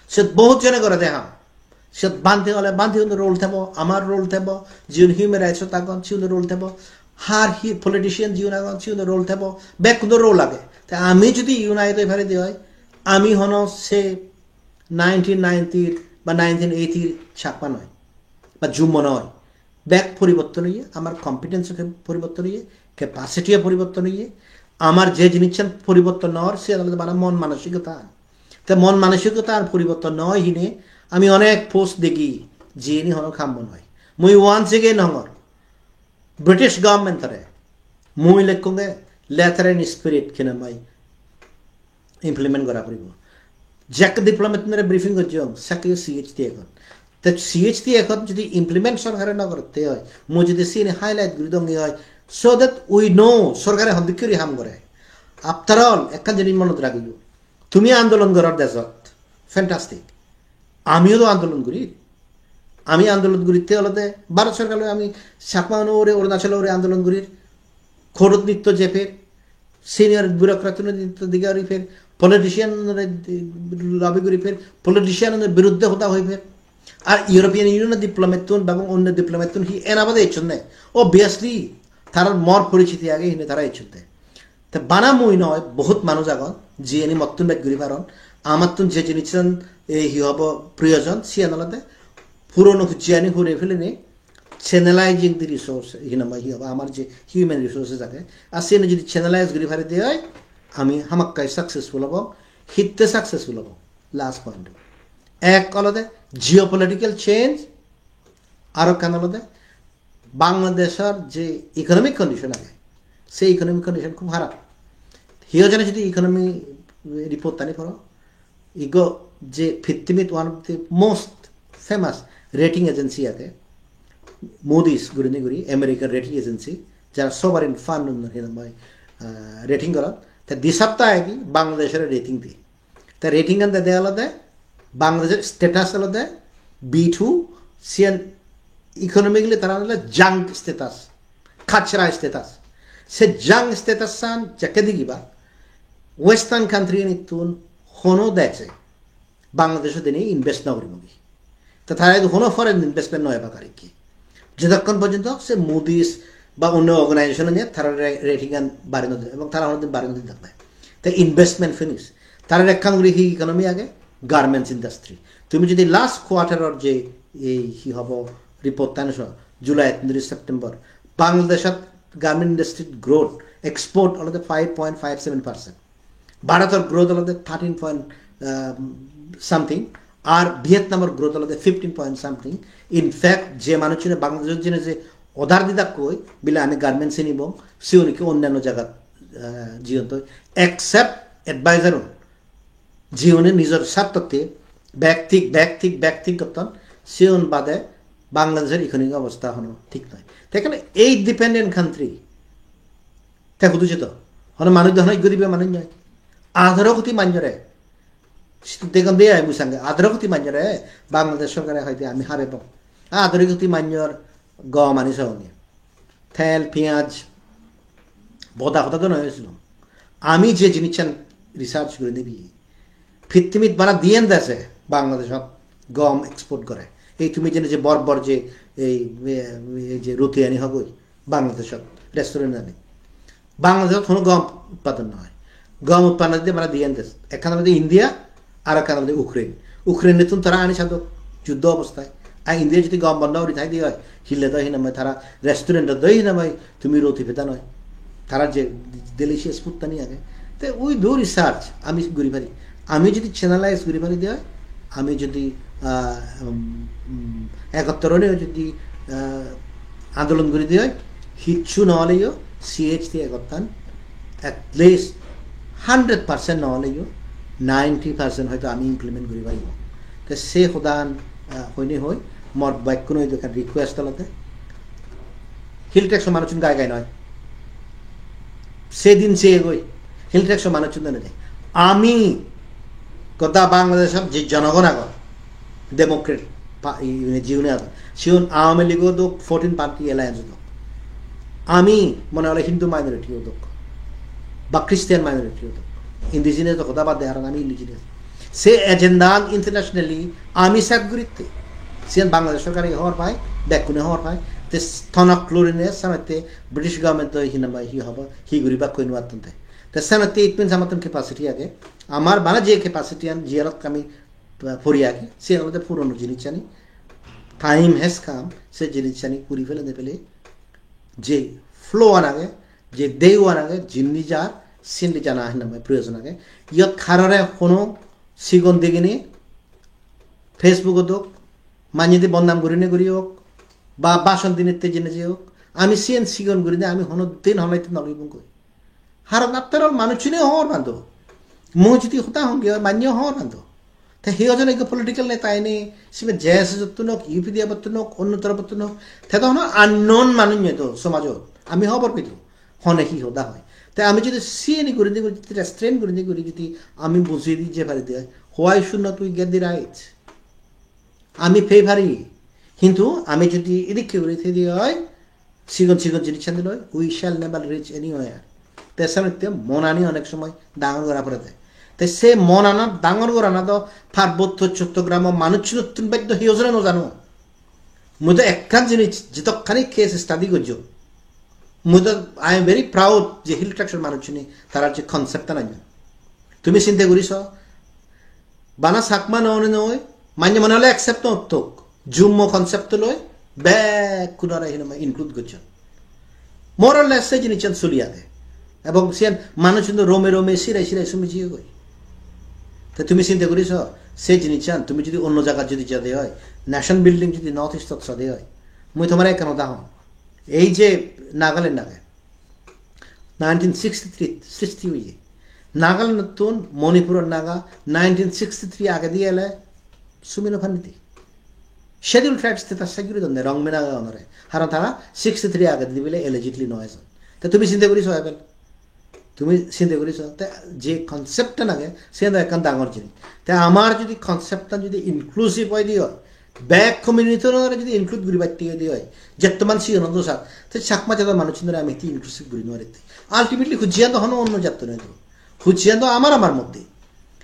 Siyot bohut jone gore de ham. Siyot bhante ole bhante uno role thebo, amar role thebo, jiun human rights ot agon, siun role thebo. Har hi politician jiun agon, siun role thebo. Bekkuno role age. Te ami jodi unite oi pari de oi, ami hono se nineteen ninety ba nineteen eighty Chakma noi. Ba Jummo noi. Bek poriborton oye, amar competence o poriborton oye, capacity o poriborton oye, amar je jinissan poriborton nor, siyan olode bana mon manosikota. Te mon manosikota poriborton noi hine, ami onek post degi, jiyeni hono kammo noi. Mui once again hongor, British government-ore mui lekkonge letter and spirit hinamai implement gora poribo. Jekke diplomat-unore briefing gojjong, sekke C H T agon. Te C H T agon jodi implement sorkare no gorte oi, mui jodi sini highlight guri donge oi, so that we know sorkare hondokke guri ham gore. After all, ekkan jinis monot ragiyo. Tumi andolon goror dejot, fantastic. Amiyo do andolon gurir. Ami andolon guritte olode Bharat sorkar loi ami Chakma-uno ugure, Arunachal ugure andolon gurir. Court-ot nitto je pher, senior bureaucrat-uno nitto diga guri pher, politician-unore lobby guri pher, politician-unor biruddhe hoda hoi pher. Ar European Union-o diplomat-un ebong onno diplomat-un hi ena bade ecchonne? Obviously, tarar mor porichiti age hine tara ecchonde. Te bana mui noi, bohut manuj agon, jiyeni mottun bej guri paron. Amattun je jinissan, ei, hi hobo, proyojon, siyan olode purono hujjiyani hure felinei channelizing the resource, hi nang hoi, hi hobo, amar je human resources age. Ar siyeni jodi channelize guri pari de oi, ami hamakkai successful obo, hitte successful obo. Last point. Ek olode geopolitical change, aro ekkan olode Bangladeshor je economic condition age, se economic condition khub harap. Hiyo jone jodi economy report tani poro, igo je pittimit one of the most famous rating agency age, Moody's gurinei guri, American rating agency, jara sovereign fund-un hinamai, ah, rating goron. Te di sapta agi Bangladeshore rating di. Te rating an dede olode Bangladesh status olode B two, siyan economically tara olode junk status, kachra status. Se junk status an jekke digiba, Western country-anittun hono deje Bangladeshot dinei invest no guribogi. Te tara idu hono foreign investment no ebak ar ikke. Jedokkon porjonto se Moody's ba onno organization-e tara ra-, rating an bari no de, ebong tara honodin bari no de dak nai. Te investment finish. Tara ekkan guri hi economy age? Garments industry. Tumi jodi last quarter-or je ei hi hobo report tan so, July through September, Bangladeshot garment industry growth, export olode five point five seven percent. Bharator growth olode thirteen point, um, something, ar Vietnamor growth olode fifteen point something. In fact, je manuchune Bangladeshot jeinei je order didakkoi, bile ami garments hinibong, siun ikke onnanno jagat, uh, jiyon toi, except advisor-un, jiune nijor sartotte bektik, bektik, bektik gotton, siun bade Bangladeshor economic obostha hono thik noi. Te ekkene ei dependent country, te hudu jedo? Hono manuj do hono iggo dibe manuj noi. Atharo koti manjore. Situ degon de ai mui sange. Atharo koti manjore Bangladesh sorkare hoide ami habebong. Atharo koti manjor gom ani sogoni. Tel, piyaj, boda hoda do noi hoisilong. Ami je jinissan research guri nibi, pittimit bana diyen dese Bangladeshot gom export gore. Ei tumi jene je bor bor je ei, ei je ruti ani hogoi Bangladeshot restaurant ani. Bangladeshot hono gom utpadon noi. Gom utpadon ode bana diyen des. Ekkan olode India, ar ekkan olode Ukraine. Ukraine-tun tara ani sadok juddo obosthai. Ar India jodi gom bondo guri thai de oi, hille do hinamai tara restaurant-ot do hinamai tumi roti peda noi. Tara je delicious food tani age. Te we do research, ami guri pari. Ami jodi channelize guri pari de oi, ami jodi ah, um, um, ekottor onei jodi, ah, andolon guri diye, hissu no oleyo C H T ekottan at least hundred percent no oleyo ninety percent hoito ami implement guri paribo. Te se hodan, ah, hoine hoi, mor bekkuno idu ekkan request olode, Hill Tracts-o manuchun gai gai noi. Sedin se goi Hill Tracts-o manuchun dene de. Ami goda Bangladeshot je jonogon agon, Democrat pa-, i-, i-, jiune agon, siun Awami League-o dok, fourteen Party Alliance-o dok, ami mone hole Hindu minority-o dok ba Christian minority-o dok, indigenous-o hoda bad de, haron ami indigenous. Se agenda-an internationally ami set guritte. Siyan Bangladesh sorkare hobor pai, bekkune hobor pai. Te tonok lurine senotte British government-o hi namba hi hobo, hi guribak hoi nuattonte. Te senotte it means amattun capacity age. Amar bana je capacity-an jiyalot ami, uh, pori agi, siyan olode purono jinisani. Time has come, se jinisani guri fele de pele. Je flow-an age, je deu-an age, jindi jar, sindi jana hi namba proyojon age. Iyot harore hono sigon degini Facebook-ot ok, manye di bodnam gurine guri ok, ba bashon dinitte jene je ok, ami siyen sigon gurine ami hono din hono itte nolibong koi. Haron after all manuchune hobor pando. Mui jodi hoda honge, manye hobor pando. Te hi ojon ekko political neta ene, sibe J S S-ottun ok, U P D F-ottun ok, onno toropottun ok, te do hono unknown manuj noi do somajot. Ami hobor pei do. Hone hi hoda hoi. Te ami jodi siyeni gurine guri, jodi restrain gurine guri, jodi ami bujei di je pari de, why should not we get the right? Ami pei pari. Hintu ami jodi idikke guri thei di oi, sigon sigon jinissan loi, we shall never reach anywhere. Te senotte monani onek somoy dangor gora porede. Te se monana dangor gorana do Parbotto Chottogramo manuchchunottun beddo hi ojone no jano. Mui do ekkan jinis, jitokkani case study gojjo, mui do, I am very proud je Hill Tracts-or manuchchune tarar je concept-an anyon. Tumi sinte guri so, bana Chakma no one noi, manye mone hole accept no ottok. Jummo concept loi bekkunore hinamai include gojjon. More or less se jinissan soli age. Ebong siyan manuchun do rome rome sirai sirai sumi jiye goi. Te tumi sinte guri so, se jinissan tumi jodi onno jagat jodi jade oi, nation building jodi North East-ot sade oi, mui tomare ekkan hoda hong. Ei je Nagaland age, nineteen sixty-three sristi oye. Nagalandottun Manipuror Naga nineteen sixty-three agedi ele sumi no panniti. Scheduled Tribe status sai guri donne Rongmei Naga onore. Haron tara sixty-three agedi bile eligible no ejon. Te tumi sinte guri so ebel. Tumi sinte guri so. Te je concept-an age, siyan do ekkan dangor jinis. Te amar jodi concept-an jodi inclusive oi di oi, bek community-unore jodi include guribatte oi di oi, jettoman sigon ondo sak, te Chakma jador manuchunore ami hitte inclusive guri no paritte. Ultimately, hujjiyan do hono onno jatto noi do. Hujjiyan do amar amar moddhe.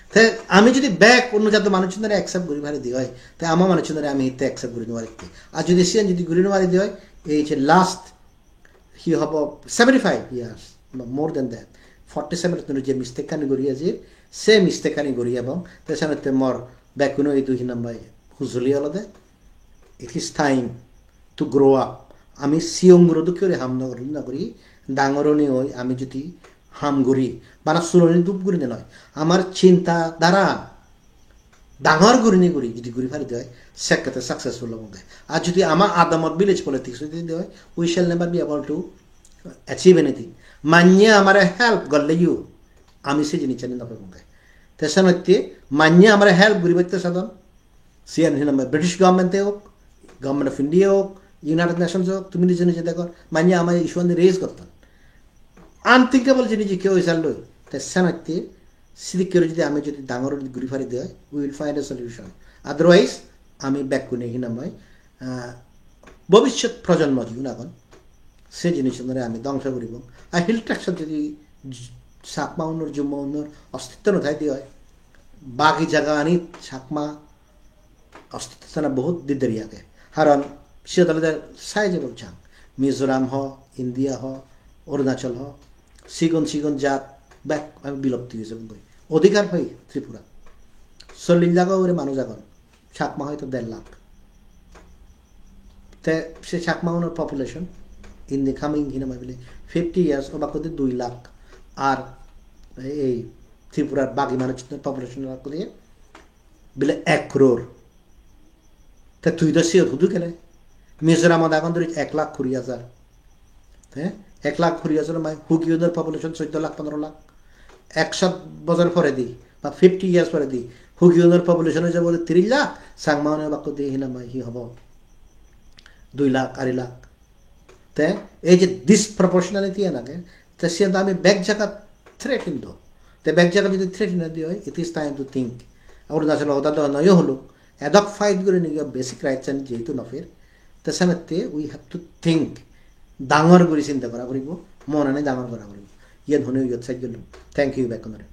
Te ami jodi bek onno jador manuchunore accept guri pari di oi, te ama manuchunore ami hitte accept guri no paritte. Ar jodi siyan jodi guri no pari di oi, ei je last hi hobo, seventy-five years, no, more than that, forty-seven-ottun je mistake-ani guri aji, se mistake-ani guri ebong, te senotte mor bekkuno idu hi namba hujuli olode, it is time to grow up. Ami siyong guro dokke guri ham no guri, no guri, dangor oni oi ami jodi ham guri, bana suloni dup gurine noi, amar chinta dhara dangor gurinei guri jodi guri pari de oi, sekkete successful obonge. Ar jodi ama adamot village politics oi de oi, we shall never be able to achieve anything. Manye amare help gorleyo ami se jinissani no pebonge. Te senotte manye amare help guribatte sadon. Siyan hinamai British government-e ok, Government of India ok, United Nations ok, tumi nije nije degor, manye amare issue ani raise gotton. Unthinkable jinis ikke oi salloi. Te senotte sidikke guri jodi ami jodi dangor guri pari de oi, we will find a solution. Otherwise, ami bekkune hinamai, ah, bobishyot projonmo jigun agon, se jinissunore ami dhongso guribong. Ar Hill Tracts-ot jodi J-, Chakma unor, Jummo unor ostitto no thai de oi, bagi jaga ani Chakma ostitto thana bohut di deri age. Haron siyot olode sizable chunk. Mizoram ho, India ho, Arunachal ho, sigon sigon jat bek ami bilupti oi jebongoi. Odhikar pai Tripura. Chollish lakh ugure manuj agon. Chakma hoito der lakh. Te se Chakma unor population in the coming, hinamai bile, fifty years obak hoide dui lakh. Ar ei Tripurar bagi manuj population obak hoide bile ek crore. Te tui do siyot hudu gele? Mizoramot agon duri ek lakh kuri hajar. Te ek lakh kuri hajar mai Huguenor population soddo lakh, pondro lakh. Ekshot bojor poredi ba fifty years poredi Huguenor population oi jabo tris lakh, Changma-une obak godi hi nang hoi hi hobo? Dui lakh, arei lakh. Te ei je disproportionality an age, te siyan ami bek jagat threaten do. Te bek jagat jodi threaten di oi, it is time to think. Arunachal hoda do noyo holo, edok fight gurinei basic rights an jehetu no per, te semette we have to think, dangor guri sinte gora puribo, monani dangor gora puribo. Iyan hone iyot sej gollung. Thank you bekkunore.